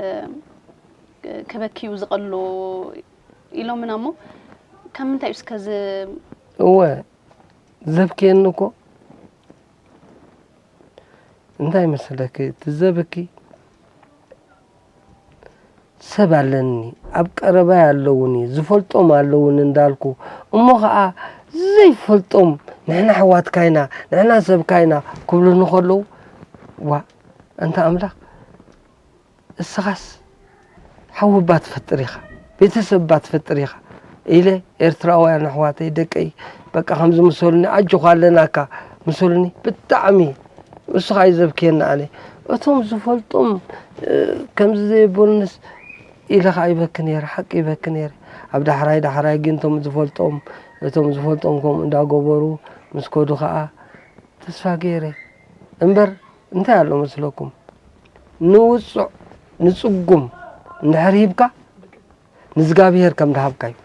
እ፣ ክበኪ እዩ ዝቐሎ ኢሎምና እሞ ካብ ምንታይ እዩ እስከ ዝ- እወ ዘብክየኒ እኮ እንታይ መሰለኪ፣ እቲ ዘብኪ ሰብ ኣለኒ፣ ኣብ ቀረባይ ኣለውኒ፣ ዝፈልጦም ኣለውኒ እንዳልኩ፣ እሞ ኸዓ ዘይፈልጦም ንሕና ኣሕዋትካ ኢና፣ ንሕና ሰብካ ኢና ክብሉኒ ከለዉ፣ ዋ፣ ኣንታ ኣምላኽ፣ እስኻስ ሓዊ እባ ትፈጥር ኢኻ፣ ቤተሰብ እባ ትፈጥር ኢኻ ኢለ፣ ኤርትራውያን ኣሕዋተይ፣ ደቀይ፣ በቃ ከምዚ ምሰሉኒ፣ ኣጆኻ ኣለናካ ምሰሉኒ፣ ብጣዕሚ እሱ ኸኣ እዩ ዘብክየኒ ኣነ። እቶም ዝፈልጦም፣ እ፣ ከምዚ ዘየበሉንስ ኢለ ኸኣ ይበኪ ነይረ፣ ሓቂ ይበኪ ነይረ። ኣብ ዳሕራይ ዳሕራይ ግን እቶም ዝፈልጦም፣ እቶም ዝፈልጦም ከምኡ እንዳገበሩ ምስ ከዱ ኸኣ ተስፋ ገይረ። እምበር እንታይ ኣሎ መስለኩም? ንውጹዕ ንጽጉም እንድሕር ሂብካ ንእዝጋብሄር ከም ድሃብካ እዩ።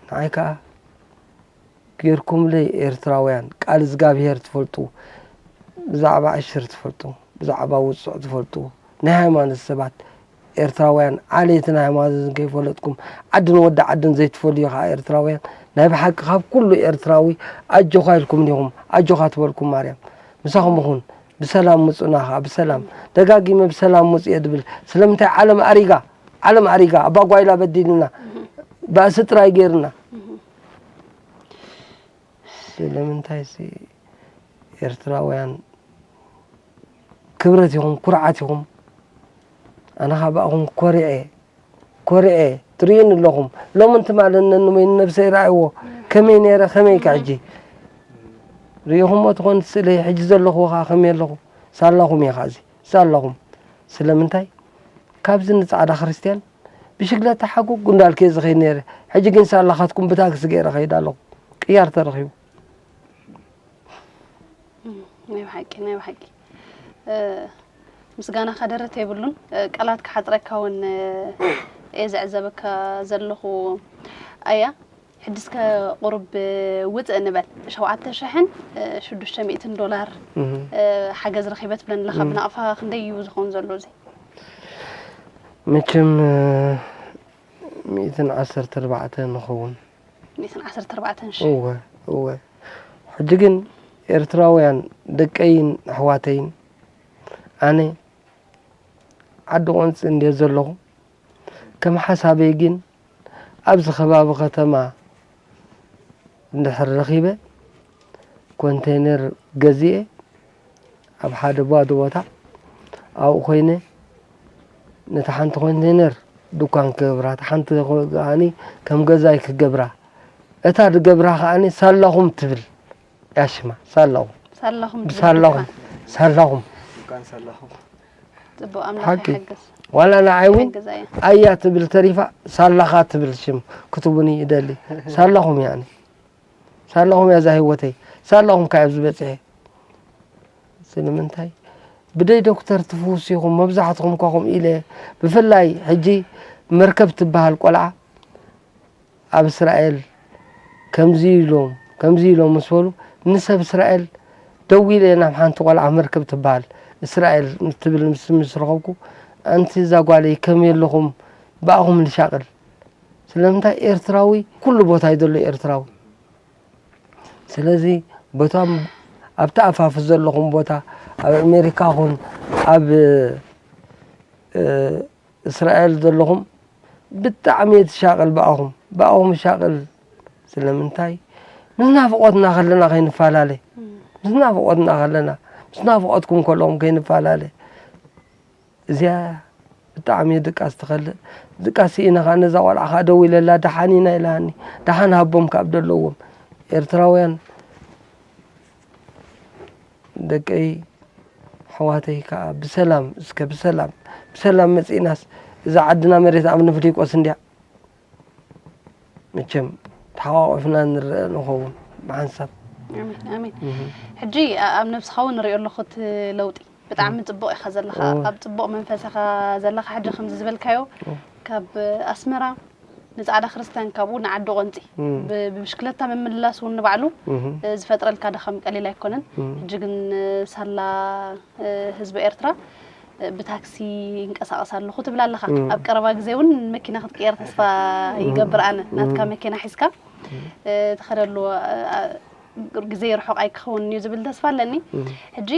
ንዓይ ከኣ ጌርኩምለይ ኤርትራውያን ቃል እዝጋብሄር ትፈልጡ፣ ብዛዕባ ዕሽር ትፈልጡ፣ ብዛዕባ ውጹዕ ትፈልጡ፣ ናይ ሃይማኖት ሰባት ኤርትራውያን ዓሌትን ሃይማኖትን ከይፈለጥኩም ዓድን ወዲ ዓድን ዘይትፈልዩ ከኣ ኤርትራውያን ናይ ብሓቂ ካብ ኩሉ ኤርትራዊ ኣጆኻ ኢልኩም ዲኹም ኣጆኻ ትበልኩም ማርያም ምሳኹም ይኹን። ብሰላም ምጹና ከኣ ብሰላም ደጋጊመ ብሰላም ምጹ እየ ድብል። ስለምንታይ ዓለም ኣሪጋ ዓለም ኣሪጋ ኣባ ጓይላ በዲሉና ባእሲ ጥራይ ገይሩና። ስለምንታይ ሲ ኤርትራውያን ክብረት ኢኹም ኩርዓት ኢኹም። ኣነ ካባኹም ኮሪዐ ኮሪዐ ትርእዩኒ ኣለኹም። ሎሚ እንትማል ነንመይ ንነብሰይ ረኣይዎ ከመይ ነይረ ከመይ ኢካ ሕጂ ርኢኹሞ ትኾን ስእለይ ሕጂ ዘለኹዎ ከዓ ከመይ ኣለኹ ሳላኹም እየ ከዓ እዚ ሳላኹም ስለምንታይ ካብዚ ንጻዕዳ ክርስትያን ብሽግለታ ሓጉግ እንዳልከ ዝኸይድ ነይረ ሕጂ ግን ሳላኻትኩም ብታክሲ ገይረ ኸይድ ኣለኹ ቅያር ተረኺቡ ናይ ብሓቂ ናይ ብሓቂ ምስጋናኻ ደረት የብሉን ቃላት ክሓፅረካ እውን እየ ዘዕዘበካ ዘለኹ ኣያ ሕጂ እስከ ቁሩብ ውፅእ ንበል ሸውዓተ ሽሕን ሽዱሽተ ሚእትን ዶላር ሓገዝ ረኺበ ትብለኒ ኣለኻ ብናቕፋ ክንደይ እዩ ዝኸውን ዘሎ እዚ መቸም ሚእትን ዓሰርተ ኣርባዕተ ንኸውን ሚእትን ዓሰርተ ኣርባዕተን ሺ እወ እወ ሕጂ ግን ኤርትራውያን ደቀይን ኣሕዋተይን ኣነ ዓዲ ቆንፂ እንድየ ዘለኹ ከም ሓሳበይ ግን ኣብዚ ከባቢ ከተማ እንድሕር ረኺበ ኮንቴነር ገዚኤ ኣብ ሓደ ባዶ ቦታ ኣብኡ ኮይነ ነታ ሓንቲ ኮንቴነር ድኳን ክገብራ እታ ሓንቲ ከዓኒ ከም ገዛይ ክገብራ እታ ድገብራ ከዓኒ ሳላኹም ትብል ያሽማ ሳላኹም ሳላኹም ብሳላኹም ሳላኹም ዱካን ሳላኹም ጽቡቅ ኣምላኽ ሓቂ ይሓግዝ ዋላ ንዓይ እውን ይሓግዝ ኣያ ኣያ ትብል ተሪፋ ሳላኻ ትብል ሽም ክትቡኒ ይደሊ ሳላኹም ያኒ ሳላኹም ያዛ ህይወተይ ሳላኹም ካብ ኣብዚ በጺሐ። ስለምንታይ? ብደይ ዶክተር ትፍውሱ ኢኹም፣ መብዛሕትኹም እኳ ከምኡ ኢለ። ብፍላይ ሕጂ መርከብ ትበሃል ቆልዓ ኣብ እስራኤል ከምዚ ኢሎም፣ ከምዚ ኢሎም ምስ በሉ፣ ንሰብ እስራኤል ደዊለ ናብ ሓንቲ ቆልዓ መርከብ ትበሃል እስራኤል ትብል ምስ፣ ምስ ረኸብኩ፣ ኣንቲ እዛ ጓለይ ከመይ ኣለኹም? ብኣኹም ልሻቕል። ስለምንታይ? ኤርትራዊ ኩሉ ቦታ እዩ ዘሎ ኤርትራዊ። ስለዚ በቶም ኣብቲ ኣፋፍ ዘለኹም ቦታ፣ ኣብ ኣሜሪካ ኹን ኣብ፣ እ፣ እስራኤል ዘለኹም ብጣዕሚ እየ ትሻቕል ብኣኹም፣ ብኣኹም እሻቕል። ስለምንታይ? ምስ ናፍቖትና ከለና ከይንፈላለ፣ እም። ምስ ናፍቖትና ከለና፣ ምስ ናፍቖትኩም ከለኹም ከይንፈላለ። እዚኣ ብጣዕሚ ድቃስ ትኸልእ። ድቃስ ስኢነ ኸዓ ነዛ ቖልዓ ኸዓ ደዊለላ፣ ደሓን ኢና ኢላኒ። ደሓን ሃቦም ካብ ደለዎም ኤርትራውያን ደቀይ፣ ኣሕዋተይ ከኣ ብሰላም፣ እስከ ብሰላም፣ ብሰላም መጺእናስ እዛ ዓድና መሬት ኣምኒ ፍሊቆስ እንድያ። መቸም ተሓቋቒፍና ንረአ ንኸውን ብሓንሳብ። ኣሜን፣ ኣሜን። እህ። ሕጂ ኣ-፣ ኣብ ነብስኻ እውን ንሪኦ ኣለኹ እቲ ለውጢ። ብጣዕሚ እህ። ጽቡቕ ኢኻ ዘለኻ። እህ። ኣብ ጽቡቕ መንፈስ ኢኻ ዘለኻ። ሕጂ ከምዚ ዝበልካዮ እህ። ካብ ኣስመራ ንጻዕዳ ክርስትያን ካብኡ ንዓዲ ቆንጺ እህ። ብ-፣ ብብሽክለታ ምምልላስ እውን ንባዕሉ እህ። እ፣ ዝፈጥረልካ ድኻም ቀሊል ኣይኮነን። እህ። ሕጂ ግን እ፣ ሳላ እ፣ ህዝቢ ኤርትራ፣ እ፣ ብታክሲ ይንቀሳቐስ ኣለኹ ትብል ኣለኻ። እም። ኣብ ቀረባ ግዜ እውን መኪና ክትቅየር ተስፋ እም። ይገብር ኣነ። ናትካ እም። መኪና ሒዝካ፣ እም። እ፣ ትኸደሉ፣ እ፣ እ፣ ግዜ ርሑቕ ኣይክኸውንን እዩ ዝብል ተስፋ ኣለኒ። እም። ሕጂ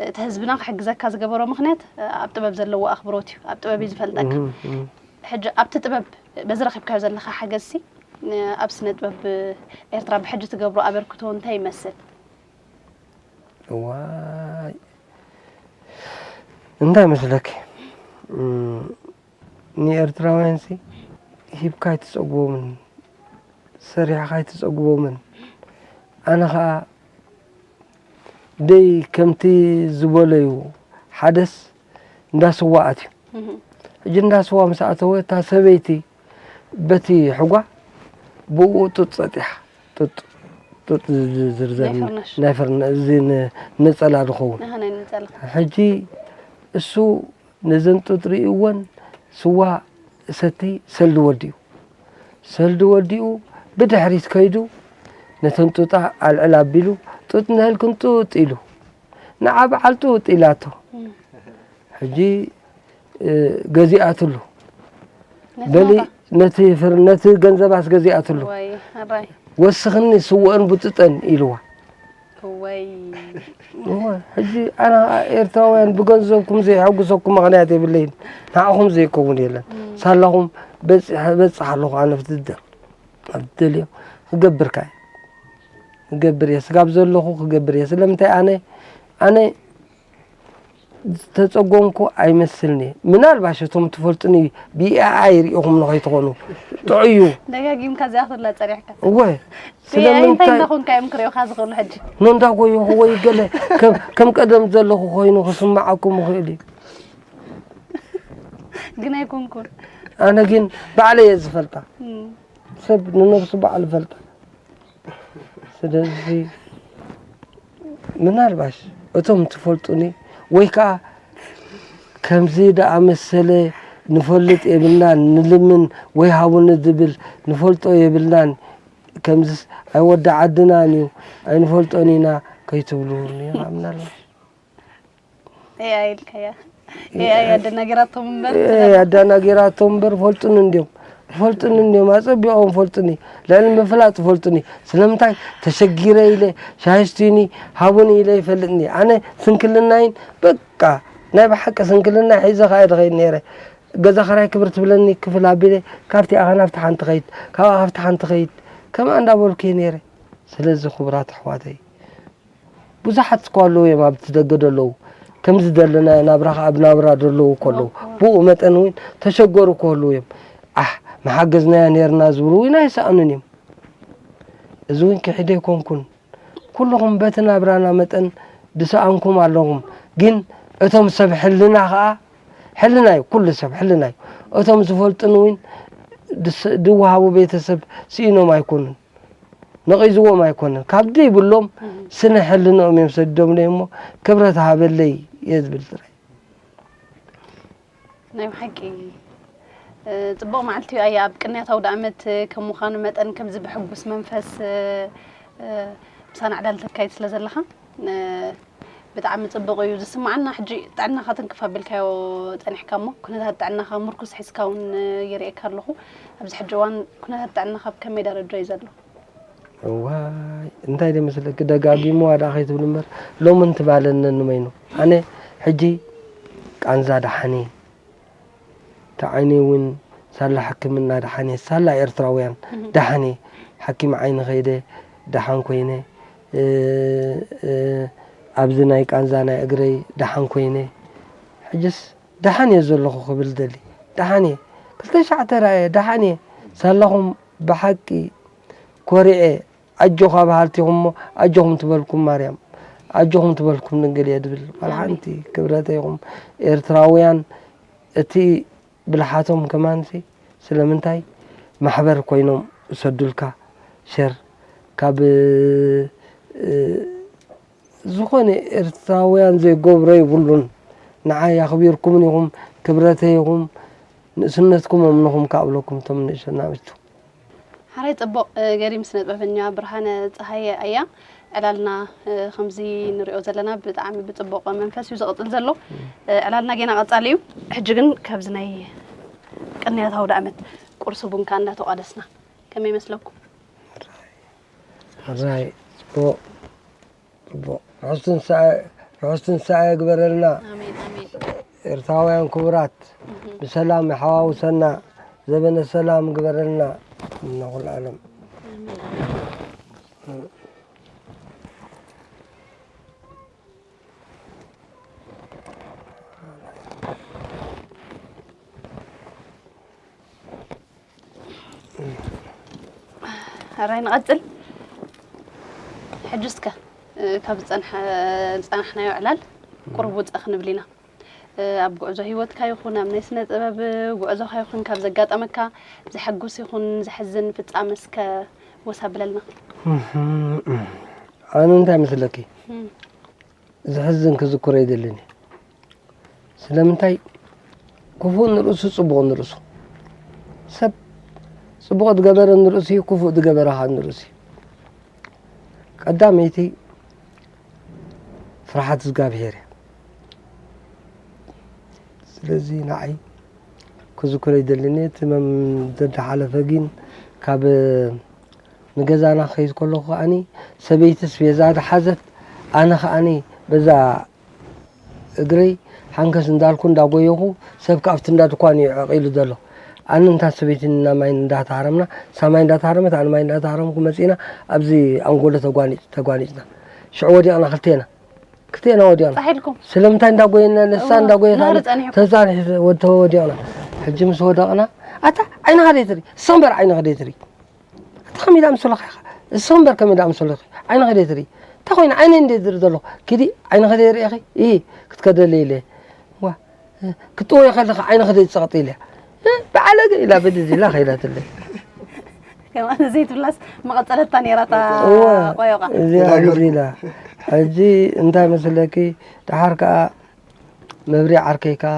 እቲ ህዝብና ክሕግዘካ ዝገበሮ ምኽንያት፣ እ፣ ኣብ ጥበብ ዘለዎ ኣኽብሮት እዩ። ኣብ ጥበብ እዩ ዝፈልጠካ። እም፣ እም። ሕጂ ኣብቲ ጥበብ በዚ ረኺብካዮ ዘለኻ ሓገዝሲ፣ እ፣ ኣብ ስነ ጥበብ ኤርትራ ብሕጂ ትገብሮ ኣበርክቶ እንታይ ይመስል? እዋይ፣ እንታይ መስለኪ? እም፣ ንኤርትራውያንሲ ሂብካ ኣይትጸግቦምን፣ ሰሪሕኻ ኣይትጸግቦምን። ኣነ ኸኣ ደይ ከምቲ ዝበለዩ ሓደስ እንዳ ስዋ ኣትዩ። እህ። ሕጂ እንዳ ስዋ ምስ ኣተወ፣ እታ ሰበይቲ በቲ ሕጓ ብኡ ጡጥ ጸጢሓ። ጡጥ፣ ጡጥ ዝ-፣ ዝርዘር ናይ ን-፣ ፍርናሽ። ናይ ፍርና-፣ እዚ ን-፣ ነጸላ ዝኸውን። ኣሃ፣ ናይ ነጸላ። ሕጂ እሱ ነዘን ጡጥ ርእይወን፣ ስዋ እሰቲ፣ ሰልዲ ወዲኡ። ሰልዲ ወዲኡ ብድሕሪት ከይዱ ነተን ጡጣ ኣልዕል ኣቢሉ፣ ጡጥ ንህልክን ጡጥ ኢሉ። ንዓ በዓል ጡጥ ኢላቶ። እም። ሕጂ፣ እ፣ ገዚኣትሉ። ነቲ በሊ፣ ናታ? ነቲ ፍር-፣ ነቲ ገንዘባስ ገዚኣትሉ። ወይ፣ ኣራይ። ወስኽኒ ስውእን ብጡጠን ኢልዋ። ወይ። እወ፣ ሕጂ ኣነ ኤርትራውያን ብገንዘብኩም ዘይሐጉሰኩም ምኽንያት የብለይን። ንዓኹም ዘይከውን የለን። እም። ሳላኹም በጺሐ-፣ በጽሕ ኣለኹ ኣነ ብትደ-፣ ኣብ ትደልዮ ክገብር ከኣ ክገብር እየ። ስጋብ ዘለኹ ክገብር እየ። ስለምንታይ ኣነ፣ ኣነ ዝተጸጎምኩ ኣይመስልኒ። ምናልባሽ እቶም ትፈልጡኒ ብኤኣይ ሪኢኹም ንኸይትኾኑ። ጥዑዩ። ደጋጊምካ እዚኣ ክትብላ ጸኒሕካ። እወ። ብኤኣይ እንታይ ስለምንታይ? እንዳኾንካ እዮም ክሪኡኻ ዝኽእሉ ሕጂ? ነንዳ ጎየኹ ወይ ገለ ከም፣ ከም ቀደም ዘለኹ ኮይኑ ክስምዓኩም ይኽእል እዩ። ግን ኣይኮንኩን። ኣነ ግን ባዕለይ እየ ዝፈልጣ። እም። ሰብ ንነብሱ ባዕሉ ይፈልጣ። ስለዚ ምናልባሽ እቶም ትፈልጡኒ ወይ ከኣ ከምዚ ደኣመሰለ ንፈልጥ የብልናን፣ ንልምን ወይ ሃቡኒ ዝብል ንፈልጦ የብልናን፣ ከምዚስ ኣይ ወዲ ዓድናን እዩ፣ ኣይንፈልጦን ኢና ከይትብሉኒ ምናልባሽ። ኤኣይ ኢልካያ። ኤኣይ ኣደናጊራቶም እምበር። ኤኣይ ኣደናጊራቶም እምበር፣ ፈልጡኒ እንድዮም። ፈልጡኒ እንድዮም፣ ኣጸቢቖም ፈልጡኒ። ልዕሊ ምፍላጥ ፈልጡኒ። ስለምንታይ? ተሸጊረ ኢለ፣ ሻሂ ስቱኒ፣ ሃቡኒ ኢለ ይፈልጥኒ። ኣነ ስንክልናይን፣ በቃ፣ ናይ ብሓቂ ስንክልናይ ሒዘ ከኣ እየ ዝኸይድ ነይረ። ገዛ ኽራይ ክብር ትብለኒ፣ ክፍል ኣቢለ፣ ካብቲኣ ናብቲ ሓንቲ ኸይድ፣ ካብኣ ካብቲ ሓንቲ ኸይድ፣ ከምኣ እንዳበልኩ እየ ነይረ። ስለዚ ክቡራት ኣሕዋተይ፣ ብዙሓት እኮ ኣለዉ እዮም ኣብቲ ደገ ዘለዉ። ከምዚ ዘለናዮ ናብራ ኸዓ ኣብ ናብራ ዘለዉ እኮ ኣለዉ። እወ፣ እወ። ብኡ መጠን እውን ተሸገሩ እኮ ኣለዉ እዮም። ኣሕ፣ ምሓገዝናያ ነይርና ዝብሉ እውን ኣይሰኣኑን እዮም። እዚ እውን ክሒደ ኣይኮንኩን። ኩልኹም በቲ ናብራና መጠን ዝሰኣንኩም ኣለኹም። ግን እቶም ሰብ ሕልና ኸዓ፣ ሕልና እዩ፣ ኩሉ ሰብ ሕልና እዩ። እቶም ዝፈልጡን እውን ድስ-፣ ድወሃቡ ቤተሰብ ስኢኖም ኣይኮኑን። ነቒዝዎም ኣይኮነን፣ ካብ ደይብሎም ስነ ሕልንኦም እዮም ሰዲዶምለይ እሞ፣ ክብረት ሃበለይ እየ ዝብል ጥራይ። ናይ ብሓቂ ጽቡቕ መዓልቲ እዩ ኣያ። ኣብ ቅንያት ኣውደ ኣመት ከም ምዃኑ መጠን ከምዚ ብሕጉስ መንፈስ ምሳና ዕላል ተካይድ ስለ ዘለኻ ብጣዕሚ ጽቡቕ እዩ ዝስምዓና። ሕጂ ጥዕናኻ ትንክፍ ኣቢልካዮ ጸኒሕካ እሞ ኩነታት ጥዕናኻ ምርኩስ ሒዝካ እውን ይርእየካ ኣለኹ። ኣብዚ ሕጂ እዋን ኩነታት ጥዕናኻ ኣብ ከመይ ደረጃ እዩ ዘሎ? እዋይ እንታይ ደይመስለኪ፣ ደጋጊምዋ ደኣ ከይትብሊ እምበር፣ ሎሚ እንትባለኒ ንመይኑ። ኣነ ሕጂ ቃንዛ ደሓን እየ፣ እቲ ዓይነይ እውን ሳላ ሕክምና ደሓን እየ፣ ሳላ ኤርትራውያን ደሓን እየ። ሓኪም ዓይኒ ከይደ ደሓን ኮይነ፣ ኣብዚ ናይ ቃንዛ ናይ እግረይ ደሓን ኮይነ፣ ሕጅስ ደሓን እየ ዘለኹ ክብል ደሊ። ደሓን እየ፣ ክልተ ሻዕ ተራእየ፣ ደሓን እየ። ሳላኹም ብሓቂ ኮሪዐ፣ ኣጆኻ በሃልቲ ኢኹም እሞ ኣጆኹም ትበልኩም ማርያም፣ ኣጆኹም ትበልኩም ድንግል እየ ድብል። ዋላ ሓንቲ ክብረተይ ኢኹም ኤርትራውያን፣ እቲ ብልሓቶም ከማንሲ ስለምንታይ ማሕበር ኮይኖም እሰዱልካ ሸር ካብ ዝኾነ ኤርትራውያን ዘይገብሮ ይብሉን። ንዓይ ኣኽቢርኩምን ኢኹም፣ ክብረተይ ኢኹም፣ ንእስነትኩም እምንኹም ክኣብለኩም እቶም ንእሽቶ ናብቱ። ሓራይ ጽቡቕ ገሪ ምስ ነጥበበኛ ብርሃነ ጸሃየ ኣያ ዕላልና ከምዚ ንሪኦ ዘለና ብጣዕሚ ብጽቡቕ መንፈስ እዩ ዝቕጽል ዘሎ። ዕላልና ጌና ቀጻሊ እዩ። ሕጂ ግን ካብዚ ናይ ቅንያት ኣውደ ኣመት ቁርሲ ቡንካ እናተቋደስና ከመይ ይመስለኩም? ሕራይ ጽቡቕ ጽቡቕ። ርሑስ ትንሳኤ፣ ርሑስ ትንሳኤ ግበረልና። ኣሜን ኣሜን። ኤርትራውያን ክቡራት፣ ብሰላም ይሓዋውሰና፣ ዘበነ ሰላም ግበረልና ንኩሉ ዓለም። ሕራይ ንቐጽል። ሕጂ እስከ ካብ ዝጸናሕናዮ ዕላል ቁሩብ ውጸእ ክንብል ኢና። ኣብ ጉዕዞ ህይወትካ ይኹን ኣብ ናይ ስነ ጥበብ ጉዕዞኻ ይኹን ካብ ዘጋጠመካ ዘሐጉስ ይኹን ዘሕዝን ፍጻመ እስከ ወስ ኣብለልና። ኣነ እንታይ መስለኪ? ዘሕዝን ክዝክሮ ኣይደልን እየ። ስለምንታይ? ክፉእ ንርእሱ ጽቡቕ ንርእሱ። ሰብ ጽቡቕ ዝገበረ ንርእሱ እዩ፣ ክፉእ ዝገበረ ኸኣ ንርእሱ እዩ። ቀዳመይቲ ፍርሓት እግዚኣብሔር እያ። ስለዚ ንዓይ ክዝክሮ ይደልን እየ። እቲ መም ዘዳሓለፈ ግን ካብ ንገዛና ክኸይድ ከለኹ ከኣኒ ሰበይቲ ስቤዛ ዝሓዘት ኣነ ከኣኒ በዛ እግረይ ሓንከስ እንዳልኩ እንዳጎየኹ ሰብ ከኣፍቲ እንዳ ድኳን እዩ ዕቒሉ ዘሎ። ኣነ እንታ ሰበይቲ እና ማይ እንዳተሃረምና ሳማይ እንዳተሃረመት ኣነ ማይ እንዳተሃረምኩ መጺና ኣብዚ ኣንጎሎ ተጓኒጭ ተጓኒጭና ሽዑ ወዲቕና ክልቴና ክልቴና ወዲቕና ጻሒልኩም ስለምንታይ እንዳጎየና ንሳ እንዳጎየታ ተጻኒሕ ወዲቕና ሕጂ ምስ ወደቕና ኣታ ዓይንኻ ደይትሪ ሰምበር ዓይንኻ ደይትሪ ኣታ ከመይ ኢላ ምስ ለኺኻ እሱ እምበር ከመይ ኢላ ምስ ለኺ ዓይንኺ ደይ ትርኢ እንታይ ኮይኑ ዓይነይ እንደ ዝርኢ ዘለኹ ኪዲ ዓይንኺ ደይ ርኢኺ ኢ ክትከደለ ኢለ ዋ ክትጥወይ ከለኺ ዓይንኺ ደይ ትጸቕጢ ኢለ ብዓለገ ኢላ ብድድ ኢላ ከይዳትለይ ከማን ዘይትብላስ መቐጸለታ ነይራ እታ ቆዮቓ እዚኣ ግዚ ኢላ ሕጂ እንታይ መስለኪ ደሓር ከኣ መብርሂ ዓርከይ ከኣ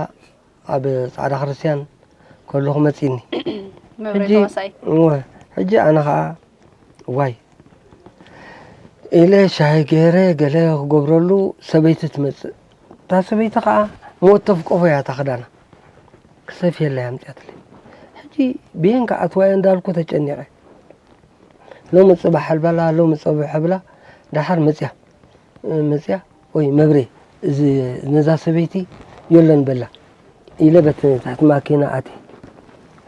ኣብ ጻዕዳ ክርስትያን ከለኹ መጺኒ። ሕጂ ኣነ ኸዓ ዋይ ኢለ ሻሂ ገይረ ገለ ክገብረሉ ሰበይቲ ትመጽእ። እታ ሰበይቲ ኸዓ ሞት ተፍቀፎ እያ እታ ኽዳና። ክሰፍየላ እያ ኣምጺኣትለይ። ሕጂ ብየን ክኣትዋ እየ እንዳልኩ ተጨኒቐ። ሎሚ ጽባሕ ኣልባላ ሎሚ ጸብሑ ብላ ደሓር መጽያ መጽያ ወይ መብሬ እዚ ነዛ ሰበይቲ የለን በላ ኢለ በቲ ታሕቲ ማኪና ኣትየ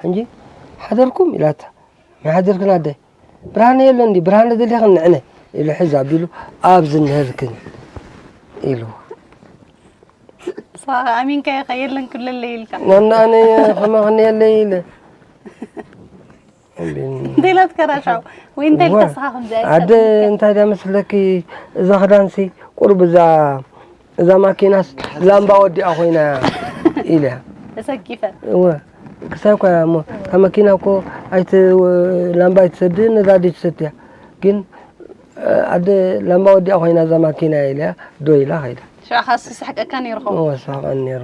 ሕጂ ሓደርኩም ኢላታ መይ ሓደርክን ኣደ ብርሃነ የለን ድዩ ብርሃነ ደሊኽን ንዕነ ኢሉ ሕዝ ኣቢሉ ኣብዚ እኒሀልክን ኢሉ ኣሚንካ ኢኻ የለን ክብለለይ ኢልካ ናናኣነ ከማኽን የለይ ኢለ እንታይ ኢላትካ ራሻው ወይ እንታይ ኢልካ ስኻ ከምዚ ኣደ እንታይ ዳ መስለኪ እዛ ክዳንሲ ቁርብ እዛ እዛ ማኪናስ ላምባ ወዲኣ ኮይና ኢለ ተሰኪፈ እወ ክሳይ እኳ እሞ እታ መኪና እኮ ኣይቲ ላምባ ኣይትሰድን ነዳዲ ትሰትያ ግን ኣደ ላምባ ወዲኣ ኮይና እዛ ማኪና ኢለያ ዶ ኢላ ከይዳ። ሽዑ ኻስ ስሕቀካ ነይሩ ኸውን። ወሳቀን ነይሩ።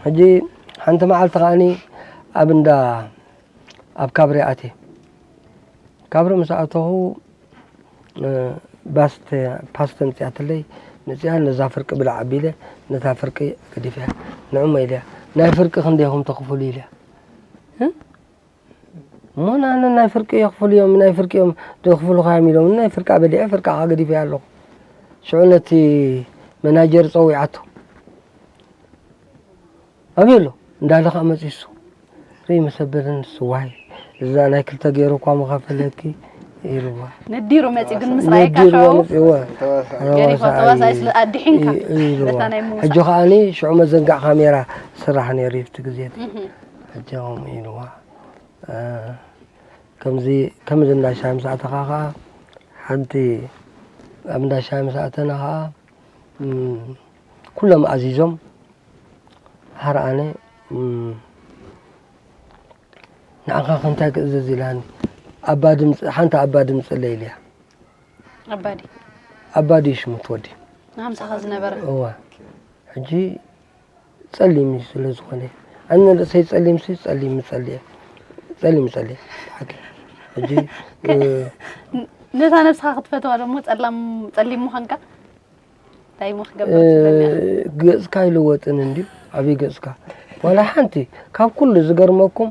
ሕጂ ሓንቲ መዓልቲ ከዓኒ ኣብ እንዳ ኣብ ካብሪ ኣትየ። ካብሪ ምስ ኣተኹ ባስተ ፓስተ ምፅኣትለይ። መፅኣ ነዛ ፍርቂ ብላዕ ኣቢለ ነታ ፍርቂ ገዲፈያ። ንዑ መ ኢለያ ናይ ፍርቂ ክንደይኹም ተኽፍሉ ኢለያ። እሞ ንኣነ ናይ ፍርቂ የኽፍሉ እዮም ናይ ፍርቂ እዮም ደኽፍሉኻ እዮም ኢሎም ናይ ፍርቃ በሊዐ ፍርቃ ገዲፈያ ኣለኹ። ሽዑ ነቲ መናጀር ፀዊዓቶ። ኣበይ ኣሎ? እንዳለ ከዓ መፂሱ ርኢ መሰበርን ስዋይ እዛ ናይ ክልተ ገይሩ እኳ ምኸፈለኪ ኢልዋ። ነዲሩ መፂ ግን ምስ ራእየካ ነዲሩ ሽዑ መፂ እወ። ገሪፎ ተዋሳይ ስለ ኣድሒንካ ኢልዋ። በታ ናይ ምውሳእ ሕጂ ከዓኒ ሽዑ መዘንጋዕ ካሜራ ስራሕ ነይሩ ይብቲ ግዜ እቲ። ሕጂ ከምኡ ኢልዋ። ከምዚ ከምዚ እንዳ ሻሂ ምስ ኣተኻ ከዓ ሓንቲ ኣብ እንዳ ሻሂ ምስ ኣተና ከዓ ኩሎም ኣዚዞም ሓር ኣነ ንዓኻ ከ እንታይ ክእዘዝ ኢላኒ ኣባ ድምፂ ሓንቲ ኣባ ድምፂ ለይ ኢልያ ኣባዲ ኣባዲ ሽሙ ትወዲ ንሃምሳኻ ዝነበረ እወ ሕጂ ጸሊም እዩ ስለ ዝኾነ ኣነ ርእሰይ ጸሊም ሲ ጸሊም ምጸልየ ጸሊም ጸልየ ሓቂ ሕጂ ነታ ነብስኻ ክትፈትዋ ደሞ ጸላም ጸሊም ምዃንካ እንታይ እሞ ክገብር ትደሊ ገጽካ ኣይልወጥን እንድዩ ኣበይ ገጽካ ዋላ ሓንቲ ካብ ኩሉ ዝገርመኩም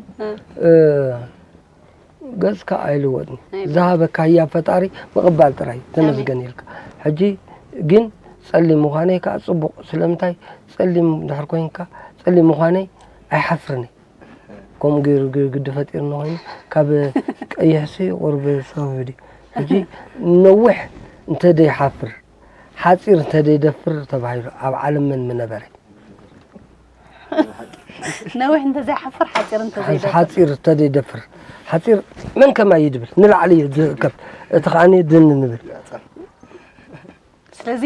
ገጽካ ኣይልወጥን ዝሃበካ ህያብ ፈጣሪ ምቕባል ጥራይ ተመስገን ኢልካ ሕጂ ግን ጸሊም ምዃነይ ከዓ ጽቡቕ ስለምንታይ ጸሊም ድሕር ኮይንካ ጸሊም ምዃነይ ኣይሓፍርን ከምኡ ገይሩ ግዲ ፈጢርኒ ኮይኑ ካብ ቀይሕሲ ቁርብ ሰብብ ድዩ ሕጂ ነዊሕ እንተደይሓፍር ሓፂር እንተደይደፍር ተባሂሉ ኣብ ዓለም መን ምነበረ ነዊሕ እንተዘይሓፍር ሓፂር እንተዘይደፍር ሓፂር እንተደይደፍር ሓፂር መን ከማይ ይድብል ንላዕሊ እዩ ዝእከብ እቲ ከዓኒ ድን ንብል ስለዚ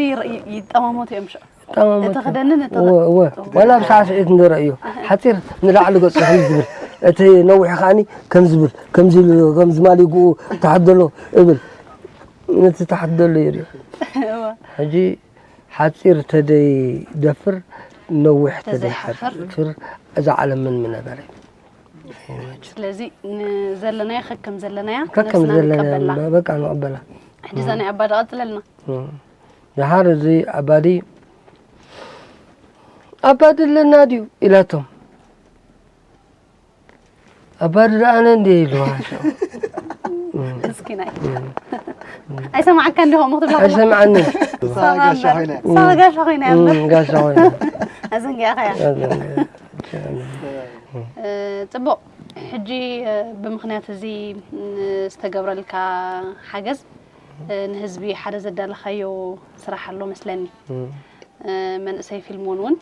ይጠማሞቱ እዮም ሽዑ ጠማሞቱ። እቲ ክደንን እቲ እወ፣ እወ። ዋላ ኣብ ሳዕስዒት እንዶ ረእዮ። ሓጺር ንላዕሊ ገጹ ከም ዝብል፣ እቲ ነዊሕ ከኣኒ ከም ዝብል፣ ከምዚ ኢሉ፣ ከም ዝማሊጉኡ ተሓደሎ እብል። ነቲ ተሓደሎ ይርእዮ። እወ። ሕጂ ሓጺር ተደይ ደፍር፣ ነዊሕ ተደይ ተዘይሓፍር። ሓፍር፣ እዛ ዓለም ምን ምነበረ? ስለዚ ንዘለናዮ ከከም ዘለናያ ከከም ነብስና ዘለና ንቀበላ። በቃ ንቐበላ። ሕጂ እዛ ናይ ኣባ ዳ ቀጽለልና። ደሓር እዚ ኣባዲ ኣባዲ ኣለና ድዩ ኢላቶም ኣባዲ ደኣነ እንደ ኢልዋ እስኪ ናይ ኣይሰማዓካ እንዲኹም ክትብላ ኣይሰምዓኒ ሳጋ ኮይና እያ ጋሻ ኮይና ኣዘንጊያ ከያ ጽቡቕ ሕጂ ብምኽንያት እዚ ዝተገብረልካ ሓገዝ ንህዝቢ ሓደ ዘዳለኻዮ ስራሕ ኣሎ መስለኒ መንእሰይ ፊልሞን እውን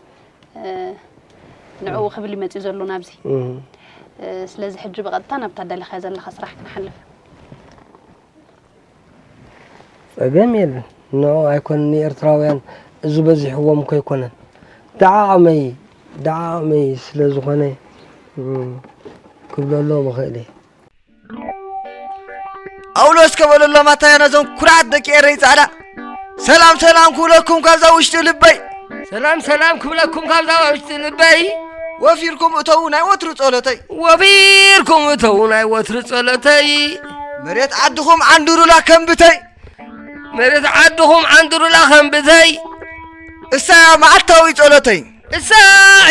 ንዕኡ ክብል ይመፅእ ዘሎ ናብዚ ስለዚ ሕጂ ብቐጥታ ናብታ ደለኻዮ ዘለኻ ስራሕ ክንሓልፍ ጸገም የለን ንዑ ኣይኮነ ንኤርትራውያን እዚ በዚሕዎም እኮ ኣይኮነን ደዓቐመይ ደዓቐመይ ስለ ዝኾነ ክብለሎም እኽእል እየ ኣውሎስ ከበለሎም ኣታያ ነዞም ኩራት ደቂ ኤረይ ጻዕዳ ሰላም ሰላም ክብለኩም ካብዛ ውሽጢ ልበይ ሰላም ሰላም ክብለኩም ካብዛ ውሽጢ ልበይ ወፊርኩም እተዉ ናይ ወትሩ ጸሎተይ ወፊርኩም እተዉ ናይ ወትሩ ጸሎተይ መሬት ዓድኹም ዓንድሩላ ከንብተይ መሬት ዓድኹም ዓንድሩላ ከንብተይ እሳ መዓልታዊ ጸሎተይ እሳ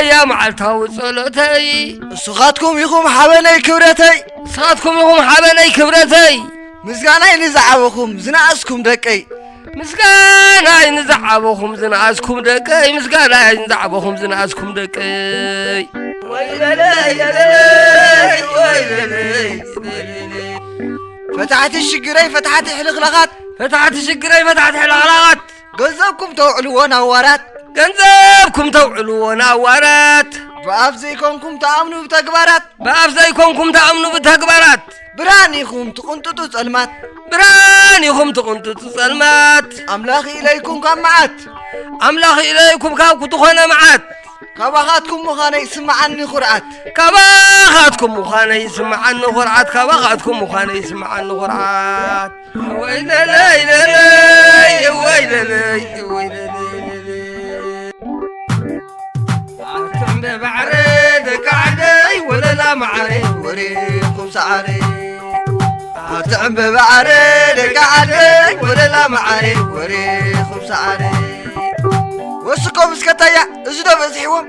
እያ መዓልታዊ ጸሎተይ ንስኻትኩም ኢኹም ሓበነይ ክብረተይ ንስኻትኩም ኢኹም ሓበነይ ክብረተይ ምስጋናይ ንዝዓበኹም ዝነኣስኩም ደቀይ ምስጋናይ ንዝዓበኹም ዝነኣስኩም ደቀይ ምስጋናይ ንዝዓበኹም ዝነኣስኩም ደቀይ ፈታሕቲ ሽግረይ ፈታሕቲ ሕልኽላኻት ፈታሕቲ ሽግረይ ፈታሕቲ ሕልኽላኻት ገንዘብኩም ተውዕልዎ ናብ ዋራት ገንዘብኩም ተውዕልዎ ናብ ዋራት ብኣፍ ዘይኮንኩም ተኣምኑ ብተግባራት ብኣፍ ዘይኮንኩም ተኣምኑ ብተግባራት ብርሃን ኢኹም ትቕንጥጡ ጸልማት ብርሃን ኢኹም ትቕንጥጡ ጸልማት ኣምላኽ ኢለይኩም ካብ መዓት ኣምላኽ ኢለይኩም ካብ ክትኾነ መዓት ካባኻትኩም ምዃነይ ይስምዓኒ ኩርዓት። ካባኻትኩም ምዃነይ ይስምዓኒ ኩርዓት። ካባኻትኩም ምዃነይ ይስምዓኒ ኩርዓት። ወይለለይ ለለይ ወይለለይ ወይለለይ። ኣትዕምበ ባዕረ ደቂ ዓደይ ወለላ ማዕረ ወሬኹም ሰዓረ። ኣትዕምበ ባዕረ ደቂ ዓደይ ወለላ ማዕረ ወሬኹም ሰዓረ። ወስኮም እስከ ታያ፣ እዚ ዶ በዚሕዎም?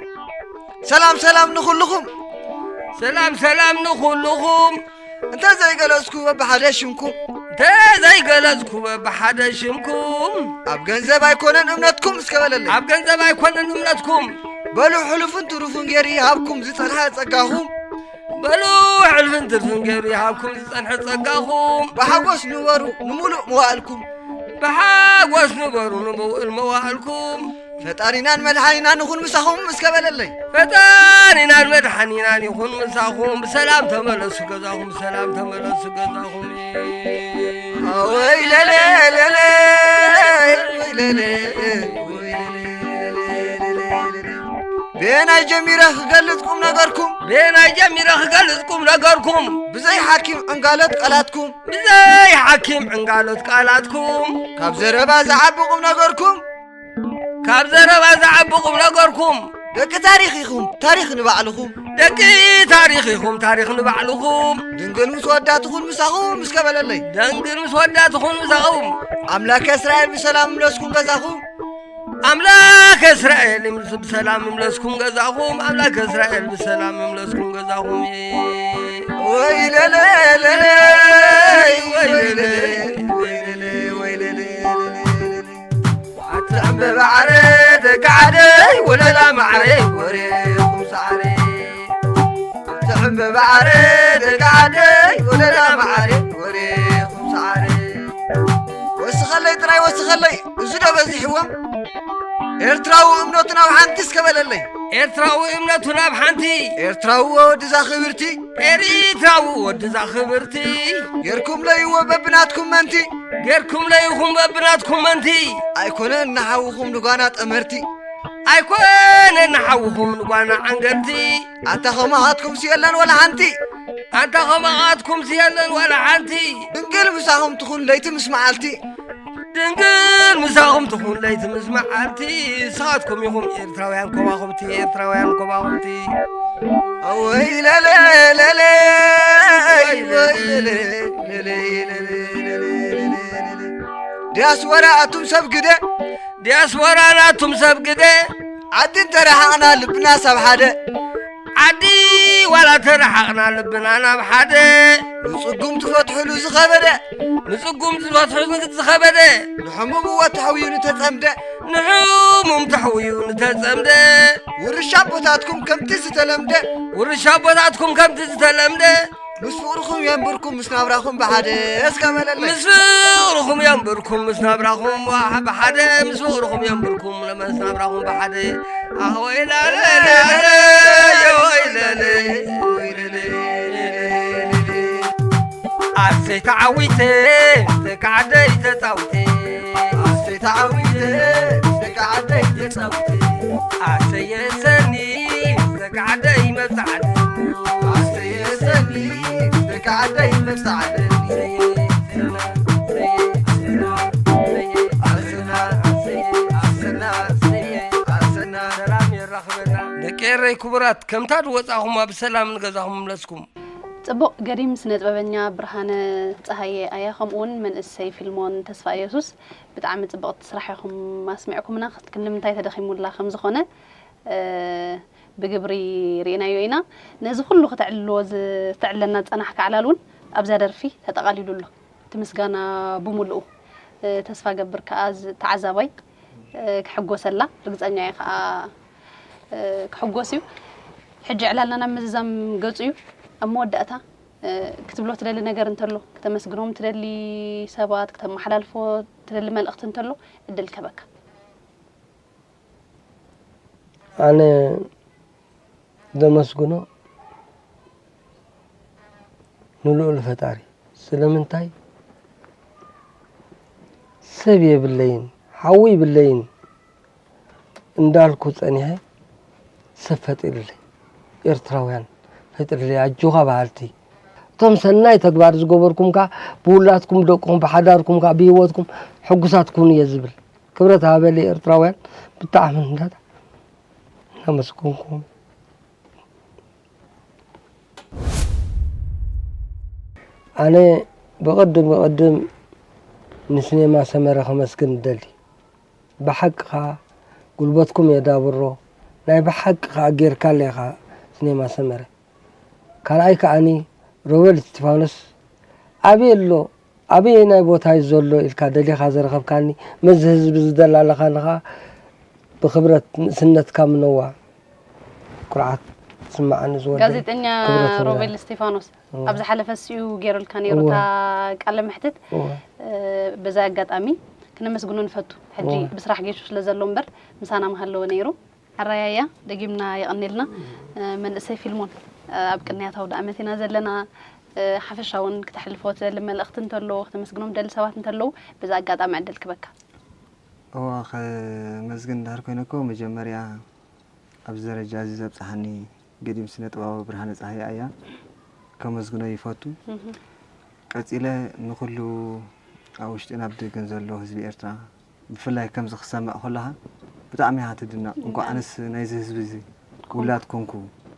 ሰላም ሰላም ንኹልኹም። ሰላም ሰላም ንኹልኹም። እንተ ዘይገለጽኩ በብሓደ ሽምኩም። እንተ ዘይገለጽኩ በብሓደ ሽምኩም። ኣብ ገንዘብ ኣይኮነን እምነትኩም እስከ በለለይ። ኣብ ገንዘብ ኣይኮነን እምነትኩም። በሉ ሕሉፍን ትሩፍን ጌሩ ይሃብኩም ዝጸንሐ ጸጋኹም። በሉ ሕሉፍን ትሩፍን ጌሩ ይሃብኩም ዝጸንሐ ጸጋኹም። ብሓጎስ ንበሩ ንምሉእ መዋእልኩም። ብሓጎስ ንበሩ ንምውእል መዋእልኩም። ፈጣሪናን መድሓኒናን ይኹን ምሳኹም እስከ በለለይ። ፈጣሪናን መድሓኒናን ይኹን ምሳኹም። ብሰላም ተመለሱ ገዛኹም፣ ብሰላም ተመለሱ ገዛኹም። ወይለለ ለለ ወይለለ ወይለለ። ቤናይ ጀሚረ ክገልጽ ቁም ነገርኩም። ቤናይ ጀሚረ ክገልጽ ቁም ነገርኩም። ብዘይ ሓኪም ዕንጋሎት ቃላትኩም። ብዘይ ሓኪም ዕንጋሎት ቃላትኩም። ካብ ዘረባ ዝዓቢ ቁም ነገርኩም። ካብ ዘረባ ዝዓቢ ቁም ነገርኩም። ደቂ ታሪኽ ኢኹም፣ ታሪኽ ንባዕልኹም። ደቂ ታሪኽ ኢኹም፣ ታሪኽ ንባዕልኹም። ድንግል ምስ ወዳ ትኹን ምሳኹም እስከ በለለይ። ድንግል ምስ ወዳ ትኹን ምሳኹም። ኣምላከ እስራኤል ብሰላም ይምለስኩም ገዛኹም። ኣምላከ እስራኤል ይምስ-፣ ብሰላም ይምለስኩም ገዛኹም። ኣምላከ እስራኤል ብሰላም ይምለስኩም ገዛኹም። ወይለለ ለለ ወይለለ ወይለለ ወይለለ። ኣትዕምበ ባዕረ ደቂ ዓደይ ወለላ ማዕረ ወሬኹም ሰዓረ። ኣትዕምበ ባዕረ ደቂ ዓደይ ወለላ ማዕረ ወሬኹም ሰዓረ። ወስኸለይ ጥራይ ወስኸለይ፣ እዚ ዶ በዚሕዎም? ኤርትራዊ እምነቱ ናብ ሓንቲ እስከ በለለይ። ኤርትራዊ እምነቱ ናብ ሓንቲ። ኤርትራዊ ወድዛ ክብርቲ። ኤርትራዊ ወድዛ ክብርቲ። ጌርኩም ለይዎ በብናትኩም መንቲ። ጌርኩም ለይኹም በብናትኩም መንቲ። ኣይኮነን ንሓውኹም ንጓና ጠመርቲ። ኣይኮነን ንሓውኹም ንጓና ዓንገርቲ። ኣታ ኸማኻትኩም ስየለን ወላ ሓንቲ። ኣታ ኸማኻትኩም ስየለን ወላ ሓንቲ። ድንግል ምሳኹም ትኹን ለይቲ ምስ መዓልቲ። ድንግል ምሳኹም ትኹን ለይቲ ምስ መዓልቲ። ንስኻትኩም ኢኹም ኤርትራውያን ኮዋኹብቲ፣ ኤርትራውያን ኮዋኹብቲ። ኣወይ ለለ ለለ፣ ኣወይ ለለ ለለ፣ ለለ ለለ ለለ። ዲያስፖራ ኣቱም ሰብ ግደ። ዲያስፖራ ናቱም ሰብ ግደ። ዓዲ እንተረሓቕና ልብና ሳብ ሓደ። ዓዲ ዋላ ተረሓቕና ልብና ናብ ሓደ። ንጽጉም ትፈትሕሉ ዝኸበደ። ንጽጉም ዝፈትሕሉ ዝኸበደ። ንሕሙም እወ ተሕውዩ ንተጸምደ። ንሕሙም ተሕውዩ ንተጸምደ። ውርሻ ኣቦታትኩም ከምቲ ዝተለምደ። ውርሻ ኣቦታትኩም ከምቲ ዝተለምደ። ምስ ፍቕርኹም የንብርኩም ምስ ናብራኹም ብሓደ እስከ በለለይ። ምስ ፍቕርኹም የንብርኩም ምስ ናብራኹም ብሓ-፣ ብሓደ። ምስ ፍቕርኹም የንብርኩም ምስ ናብራኹም ብሓደ። ኣወይላለ፣ ኣወይላለ፣ ኣወይላለ። ኣሰይ ተዓዊተ፣ ደቂ ዓደይ ተጻዊተ። ኣሰይ ተዓዊተ፣ ደቂ ዓደይ ተጻዊተ። ኣሰየ ሰኒ፣ ደቂ ዓደይ መብጽዓኒ። ኣሰየ ሰኒ፣ ደቂ ዓደይ መብጽዓኒ። ኣሰና፣ ኣሰና፣ ኣሰና፣ ኣሰና፣ ኣሰና፣ ኣሰና። ሰላም የራኽበና። ደቂ ኤረይ ክቡራት፣ ከምታ ዝወጻኹማ ብሰላም ንገዛኹም ምለስኩም። ጽቡቕ፣ ገዲም ስነ ጥበበኛ ብርሃነ ጸሃየ ኣያ፣ ከምኡ እውን መንእሰይ ፊልሞን ተስፋ ኢየሱስ፣ ብጣዕሚ ጽብቕቲ ስራሕ ኢኹም ኣስሚዕኩምና። ክንዲ ምንታይ ተደኺሙላ ከም ዝኾነ፣ እ፣ ብግብሪ ርኢናዮ ኢና። ነዚ ኩሉ ክተዕልልዎ ዝተዕለና ዝጸናሕካ ዕላል እውን ኣብዛ ደርፊ ተጠቓሊሉ ኣሎ። እቲ ምስጋና ብምሉኡ፣ እ፣ ተስፋ ገብር ከኣ ዝ-፣ ተዓዛባይ፣ እ፣ ክሕጎሰላ ርግጸኛ እየ ከኣ፣ እ፣ ክሕጎስ እዩ። ሕጂ ዕላልና ናብ ምዝዛም ገጹ እዩ። ኣብ መወዳእታ፣ እ፣ ክትብሎ ትደሊ ነገር እንተሎ፣ ክተመስግኖም ትደሊ ሰባት፣ ክተመሓላልፎ ትደሊ መልእኽቲ እንተሎ፣ ዕድል ክህበካ። ኣነ ዘመስግኖ ንልኡል ፈጣሪ። ስለምንታይ? ሰብ የብለይን፣ ሓዊ ይብለይን እንዳልኩ ጸኒሐ፣ ሰብ ፈጢርለይ፣ ኤርትራውያን ፈጢርለይ፣ ኣጆኻ በሃልቲ። እቶም ሰናይ ተግባር ዝገበርኩም ከኣ ብውላድኩም፣ ደቅኹም፣ ብሓዳርኩም ከኣ ብህይወትኩም ሕጉሳት ኩኑ እየ ዝብል። ክብረት ሃበለይ ኤርትራውያን፣ ብጣዕሚ እንዳታ እናመስገንኩም። ኣነ ብቕድም ብቕድም ንሲኔማ ሰመረ ከመስግን እደሊ። ብሓቂ ከኣ ጉልበትኩም የዳብሮ፣ ናይ ብሓቂ ከኣ ጌርካለይ ኢኻ ሲኔማ ሰመረ። ካልኣይ ከኣኒ ሮቤል እስቲፋኖስ ኣበይ ኣሎ፣ ኣበየናይ ቦታ እዩ ዘሎ ኢልካ ደሊኻ ዘረኸብካኒ፣ ምስዚ ህዝቢ እዚ ደላለኻኒ ከኣ ብኽብረት ንእስነትካ ምነዋ ኩርዓት ዝስምዓኒ ዝወደይ ጋዜጠኛ ክብረት ይብለኒ። ሮቤል እስቲፋኖስ እወ። ኣብ ዝሓለፈ እሱ እዩ ገይሩልካ ነይሩ እወ። እታ ቃለ መሕትት። እወ። እ፣ በዚ ኣጋጣሚ ክነመስግኖ ንፈቱ። ሕጂ እወ። ብስራሕ ጌሹ ስለ ዘሎ እምበር ምሳና ምሃለወ ነይሩ። ሕራይ ኣያ ደጊምና የቐንየልና። እ፣ መንእሰይ ፊልሞን፣ እ፣ ኣብ ቅንያት ኣውደ ዓመት ኢና ዘለና። እ፣ ሓፈሻ እውን ክተሕልፎ ትደሊ መልእኽቲ እንተሎ፣ ክተመስግኖም ትደሊ ሰባት እንተለዉ በዚ ኣጋጣሚ ዕድል ክበካ። እወ፣ ከመስግን እንድሕር ኮይነ እኮ መጀመርያ ኣብዚ ደረጃ እዚ ዘብጽሓኒ ገዲም ስነ ጥበባዊ ብርሃነ ጸሃየ ኣያ ከመስግኖ ይፈቱ። እህ። ቀጺለ ንኹሉ ኣብ ውሽጥን ኣብ ደገን ዘሎ ህዝቢ ኤርትራ ብፍላይ ከምዚ ክሰምዕ ከለኻ ብጣዕሚ ኢኻ ትድነቕ። እንኳዕ ኣነስ ናይዚ ህዝቢ እዚ ውላድ ኮንኩ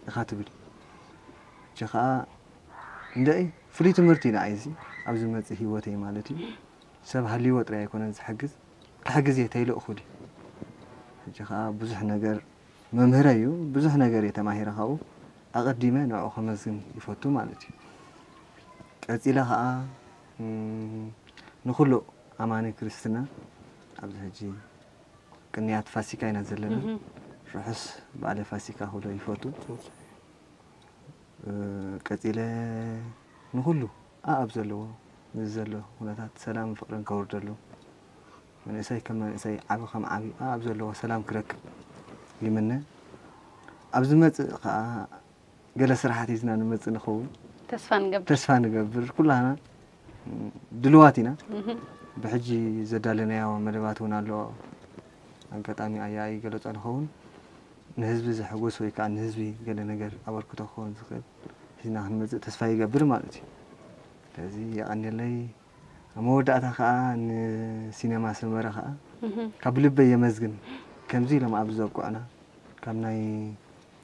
ኢኻ ትብል። ሕጂ ኸኣ እንደኢ ፍሉይ ትምህርቲ እዩ ንዓይ እዚ ኣብ ዝመጽእ ህይወተይ ማለት እዩ። ሰብ ሃልይዎ ጥራይ ኣይኮነን ዝሕግዝ፣ ክሕግዝ እየ ተይሉ እኹል እዩ። ሕጂ ኸኣ ብዙሕ ነገር መምህረይ እዩ፣ ብዙሕ ነገር እየ ተማሂረ ካብኡ። ኣቐዲመ ንዕኡ ከመስግን ይፈቱ ማለት እዩ። ቀጺለ ኸኣ እም፣ ንኹሉ ኣማኒ ክርስትና ኣብዚ ሕጂ ቅንያት ፋሲካ ኢና ዘለና። እህ። ርሑስ በዓለ ፋሲካ ክብሎ ይፈቱ። እ፣ ቀጺለ ንኹሉ ኣኣብ ዘለዎ፣ ነዚ ዘሎ ኩነታት ሰላምን ፍቕርን ከውርደሉ፣ መንእሰይ ከም መንእሰይ፣ ዓቢ ከም ዓቢ ኣኣብ ዘለዎ ሰላም ክረክብ ይምነ። ኣብ ዝመጽእ ከኣ ገለ ስራሓት ሒዝና ንመጽእ ንኸውን ተስፋ ንገብር። ተስፋ ንገብር። ኩላህና ድልዋት ኢና። እህ። ብሕጂ ዘዳለናዮ መደባት እውን ኣሎ። ኣጋጣሚ ኣያ ኣይገለጾ ንኸውን። ንህዝቢ ዘሐጉስ ወይ ከኣ ንህዝቢ ገለ ነገር ኣበርክቶ ክኸውን ዝኽእል ሒዝና ክንመጽእ ተስፋ ይገብር ማለት እዩ። ስለዚ የቐንየለይ። ኣብ መወዳእታ ከኣ ንሲነማ ሰመረ ከኣ እህ። ካብ ልበይ የመስግን። ከምዚ ኢሎም ኣብዚ ዘብቅዑና፣ ካብ ናይ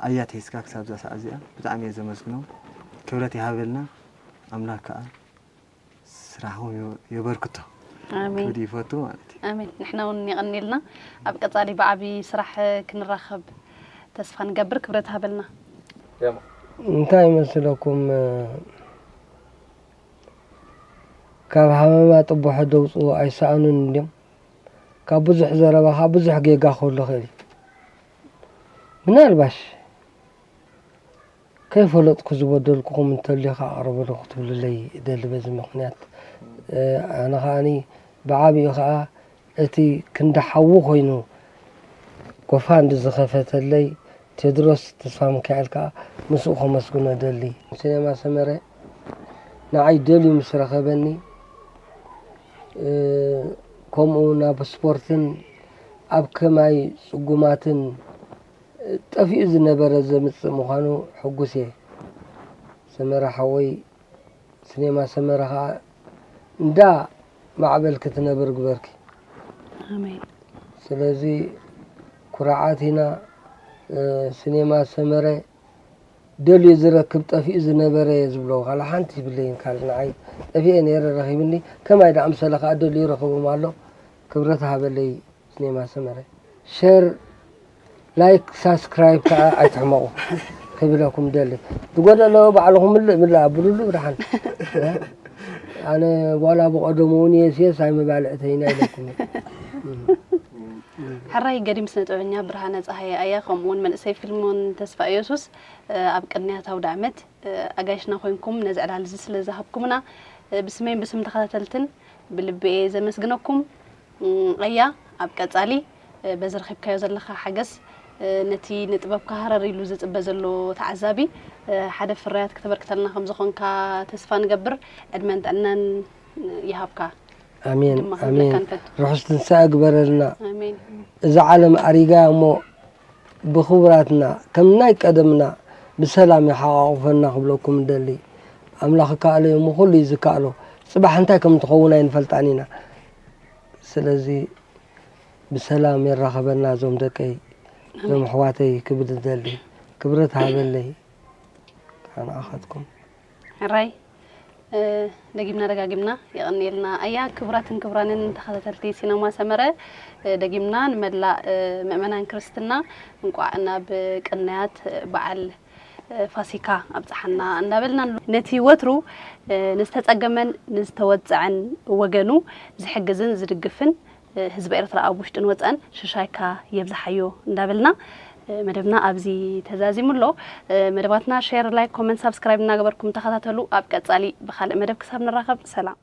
ኣያ ኣትሒዝካ ክሳብ እዛ ሰዓት እዚኣ ብጣዕሚ እየ ዘመስግኖም። ክብረት ይሃበልና ኣምላኽ ከኣ። ስራሕኹም የ-፣ የበርክቶ ኣሜን። ክብል ይፈቱ ማለት እዩ። ኣሜን። ንሕና እውን የቐንየልና። ኣብ ቀጻሊ ብዓቢ ስራሕ ክንራኸብ ተስፋ ንገብር። ክብረት ሃበልና። እንታይ ይመስለኩም? ካብ ሃመማ ጥቡሐ ደውፅኡ ኣይሰኣኑን እንድዮም። ካብ ብዙሕ ዘረባ ከዓ ብዙሕ ጌጋ ክህሉ ይኽእል እዩ። ምናልባሽ ከይፈለጥኩ ዝበደልኩኹም እንተልዩ ከዓ ኣቕርቡሉ ክትብሉለይ እደሊ። በዚ ምኽንያት፣ እ፣ ኣነ ከዓኒ ብዓቢኡ ከዓ እቲ ክንዲ ሓዉ ኮይኑ ጎፋንዲ ዝኸፈተለይ ቴድሮስ ተስፋሚካኤል ከዓ ምስኡ ከመስግኖ እደሊ። ሲኔማ ሰመረ ንዓይ ደልዩ ምስ ረኸበኒ፣ እ፣ ከምኡ ናብ ስፖርትን ኣብ ከማይ ጽጉማትን ጠፊኡ ዝነበረ ዘምጽእ ምዃኑ ሕጉስ እየ። ሰመረ ሓወይ፣ ሲኔማ ሰመረ ኸኣ እንዳ ማዕበልኪ ትነብር ግበርኪ። ኣሜን። ስለዚ ኩራዓት ኢና። እ፣ ሲኔማ ሰመረ ደልዩ ዝረክብ ጠፊኡ ዝነበረ እየ ዝብሎ። ካልእ ሓንቲ ይብለይን፣ ካልእ ንዓይ ጠፊኤ ነይረ ረኺብኒ። ከማይ ደኣ ኣምሰለ ኸኣ ደልዩ ረኽቦም ኣሎ። ክብረት ሃበለይ። ሲኔማ ሰመረ። ሸር፣ ላይክ፣ ሳብስክራይብ ከኣ ኣይትሕመቑ ክብለኩም ደሊ። ዝጎደሎ ባዕልኹም ምልእ ምልእ ኣብሉሉ ብደሓን። ኣነ ዋላ ብቐደሙ እውን የስ የስ ኣይመባልዕተይና ኢለኩም። ሕራይ ገዲም ስነ ጥበበኛ ብርሃነ ጸሃየ ኣያ፣ ከምኡ እውን መንእሰይ ፊልሞን ተስፋ ኢየሱስ፣ እ፣ ኣብ ቅንያት ኣውደ ዓመት፣ እ፣ ኣጋይሽና ኮይንኩም ነዚ ዕላል እዚ ስለ ዝሃብኩምና፣ እ፣ ብስመይን ብስም ተኸታተልትን ብልቢ እየ ዘመስግነኩም። እም፣ ኣያ፣ ኣብ ቀጻሊ፣ እ፣ በዚ ረኺብካዮ ዘለኻ ሓገዝ፣ እ፣ ነቲ ንጥበብካ ሃረር ኢሉ ዝጽበ ዘሎ ተዓዛቢ፣ እ፣ ሓደ ፍርያት ክተበርክተልና ከም ዝኾንካ ተስፋ ንገብር። ዕድመን ጥዕናን ይሃብካ። ኣሜን፣ ድማ ኣሜን። ክንብለካ ንፈቱ። ርሑስ ትንሳኤ ግበረልና። ኣሜን። እዛ ዓለም ኣሪጋ እሞ ብኽቡራትና ከም ናይ ቀደምና ብሰላም ይሓቋቑፈና ክብለኩም እደሊ። ኣምላኽ ይከኣሎ እዩ፣ እሞ ኩሉ እዩ ዝከኣሎ። ጽባሕ እንታይ ከም ትኸውን ኣይንፈልጣን ኢና። ስለዚ ብሰላም የራኸበና እዞም ደቀይ፣ እዞም ኣሕዋተይ ክብል እደሊ። ክብረት ሃበለይ ንዓኻትኩም። ሕራይ ደጊምና ደጋጊምና የቐንየልና። ኣያ ክቡራትን ክቡራንን ተኸታተልቲ ሲነማ ሰመረ፣ ደጊምና ንመላእ ምእመናን ክርስትና እንቋዕ ናብ ቅንያት በዓል ፋሲካ ኣብፀሓና እንዳበልና፣ ነቲ ወትሩ ንዝተፀገመን ንዝተወፀዐን ወገኑ ዝሕግዝን ዝድግፍን ህዝቢ ኤርትራ ኣብ ውሽጥን ወፀን ሽሻይካ የብዝሓዮ እንዳበልና፣ መደብና ኣብዚ ተዛዚሙ ኣሎ። መደባትና ሼር፣ ላይክ፣ ኮመንት፣ ሳብስክራይብ እናገበርኩም ተኸታተሉ። ኣብ ቀፃሊ ብካልእ መደብ ክሳብ ንራኸብ ሰላም።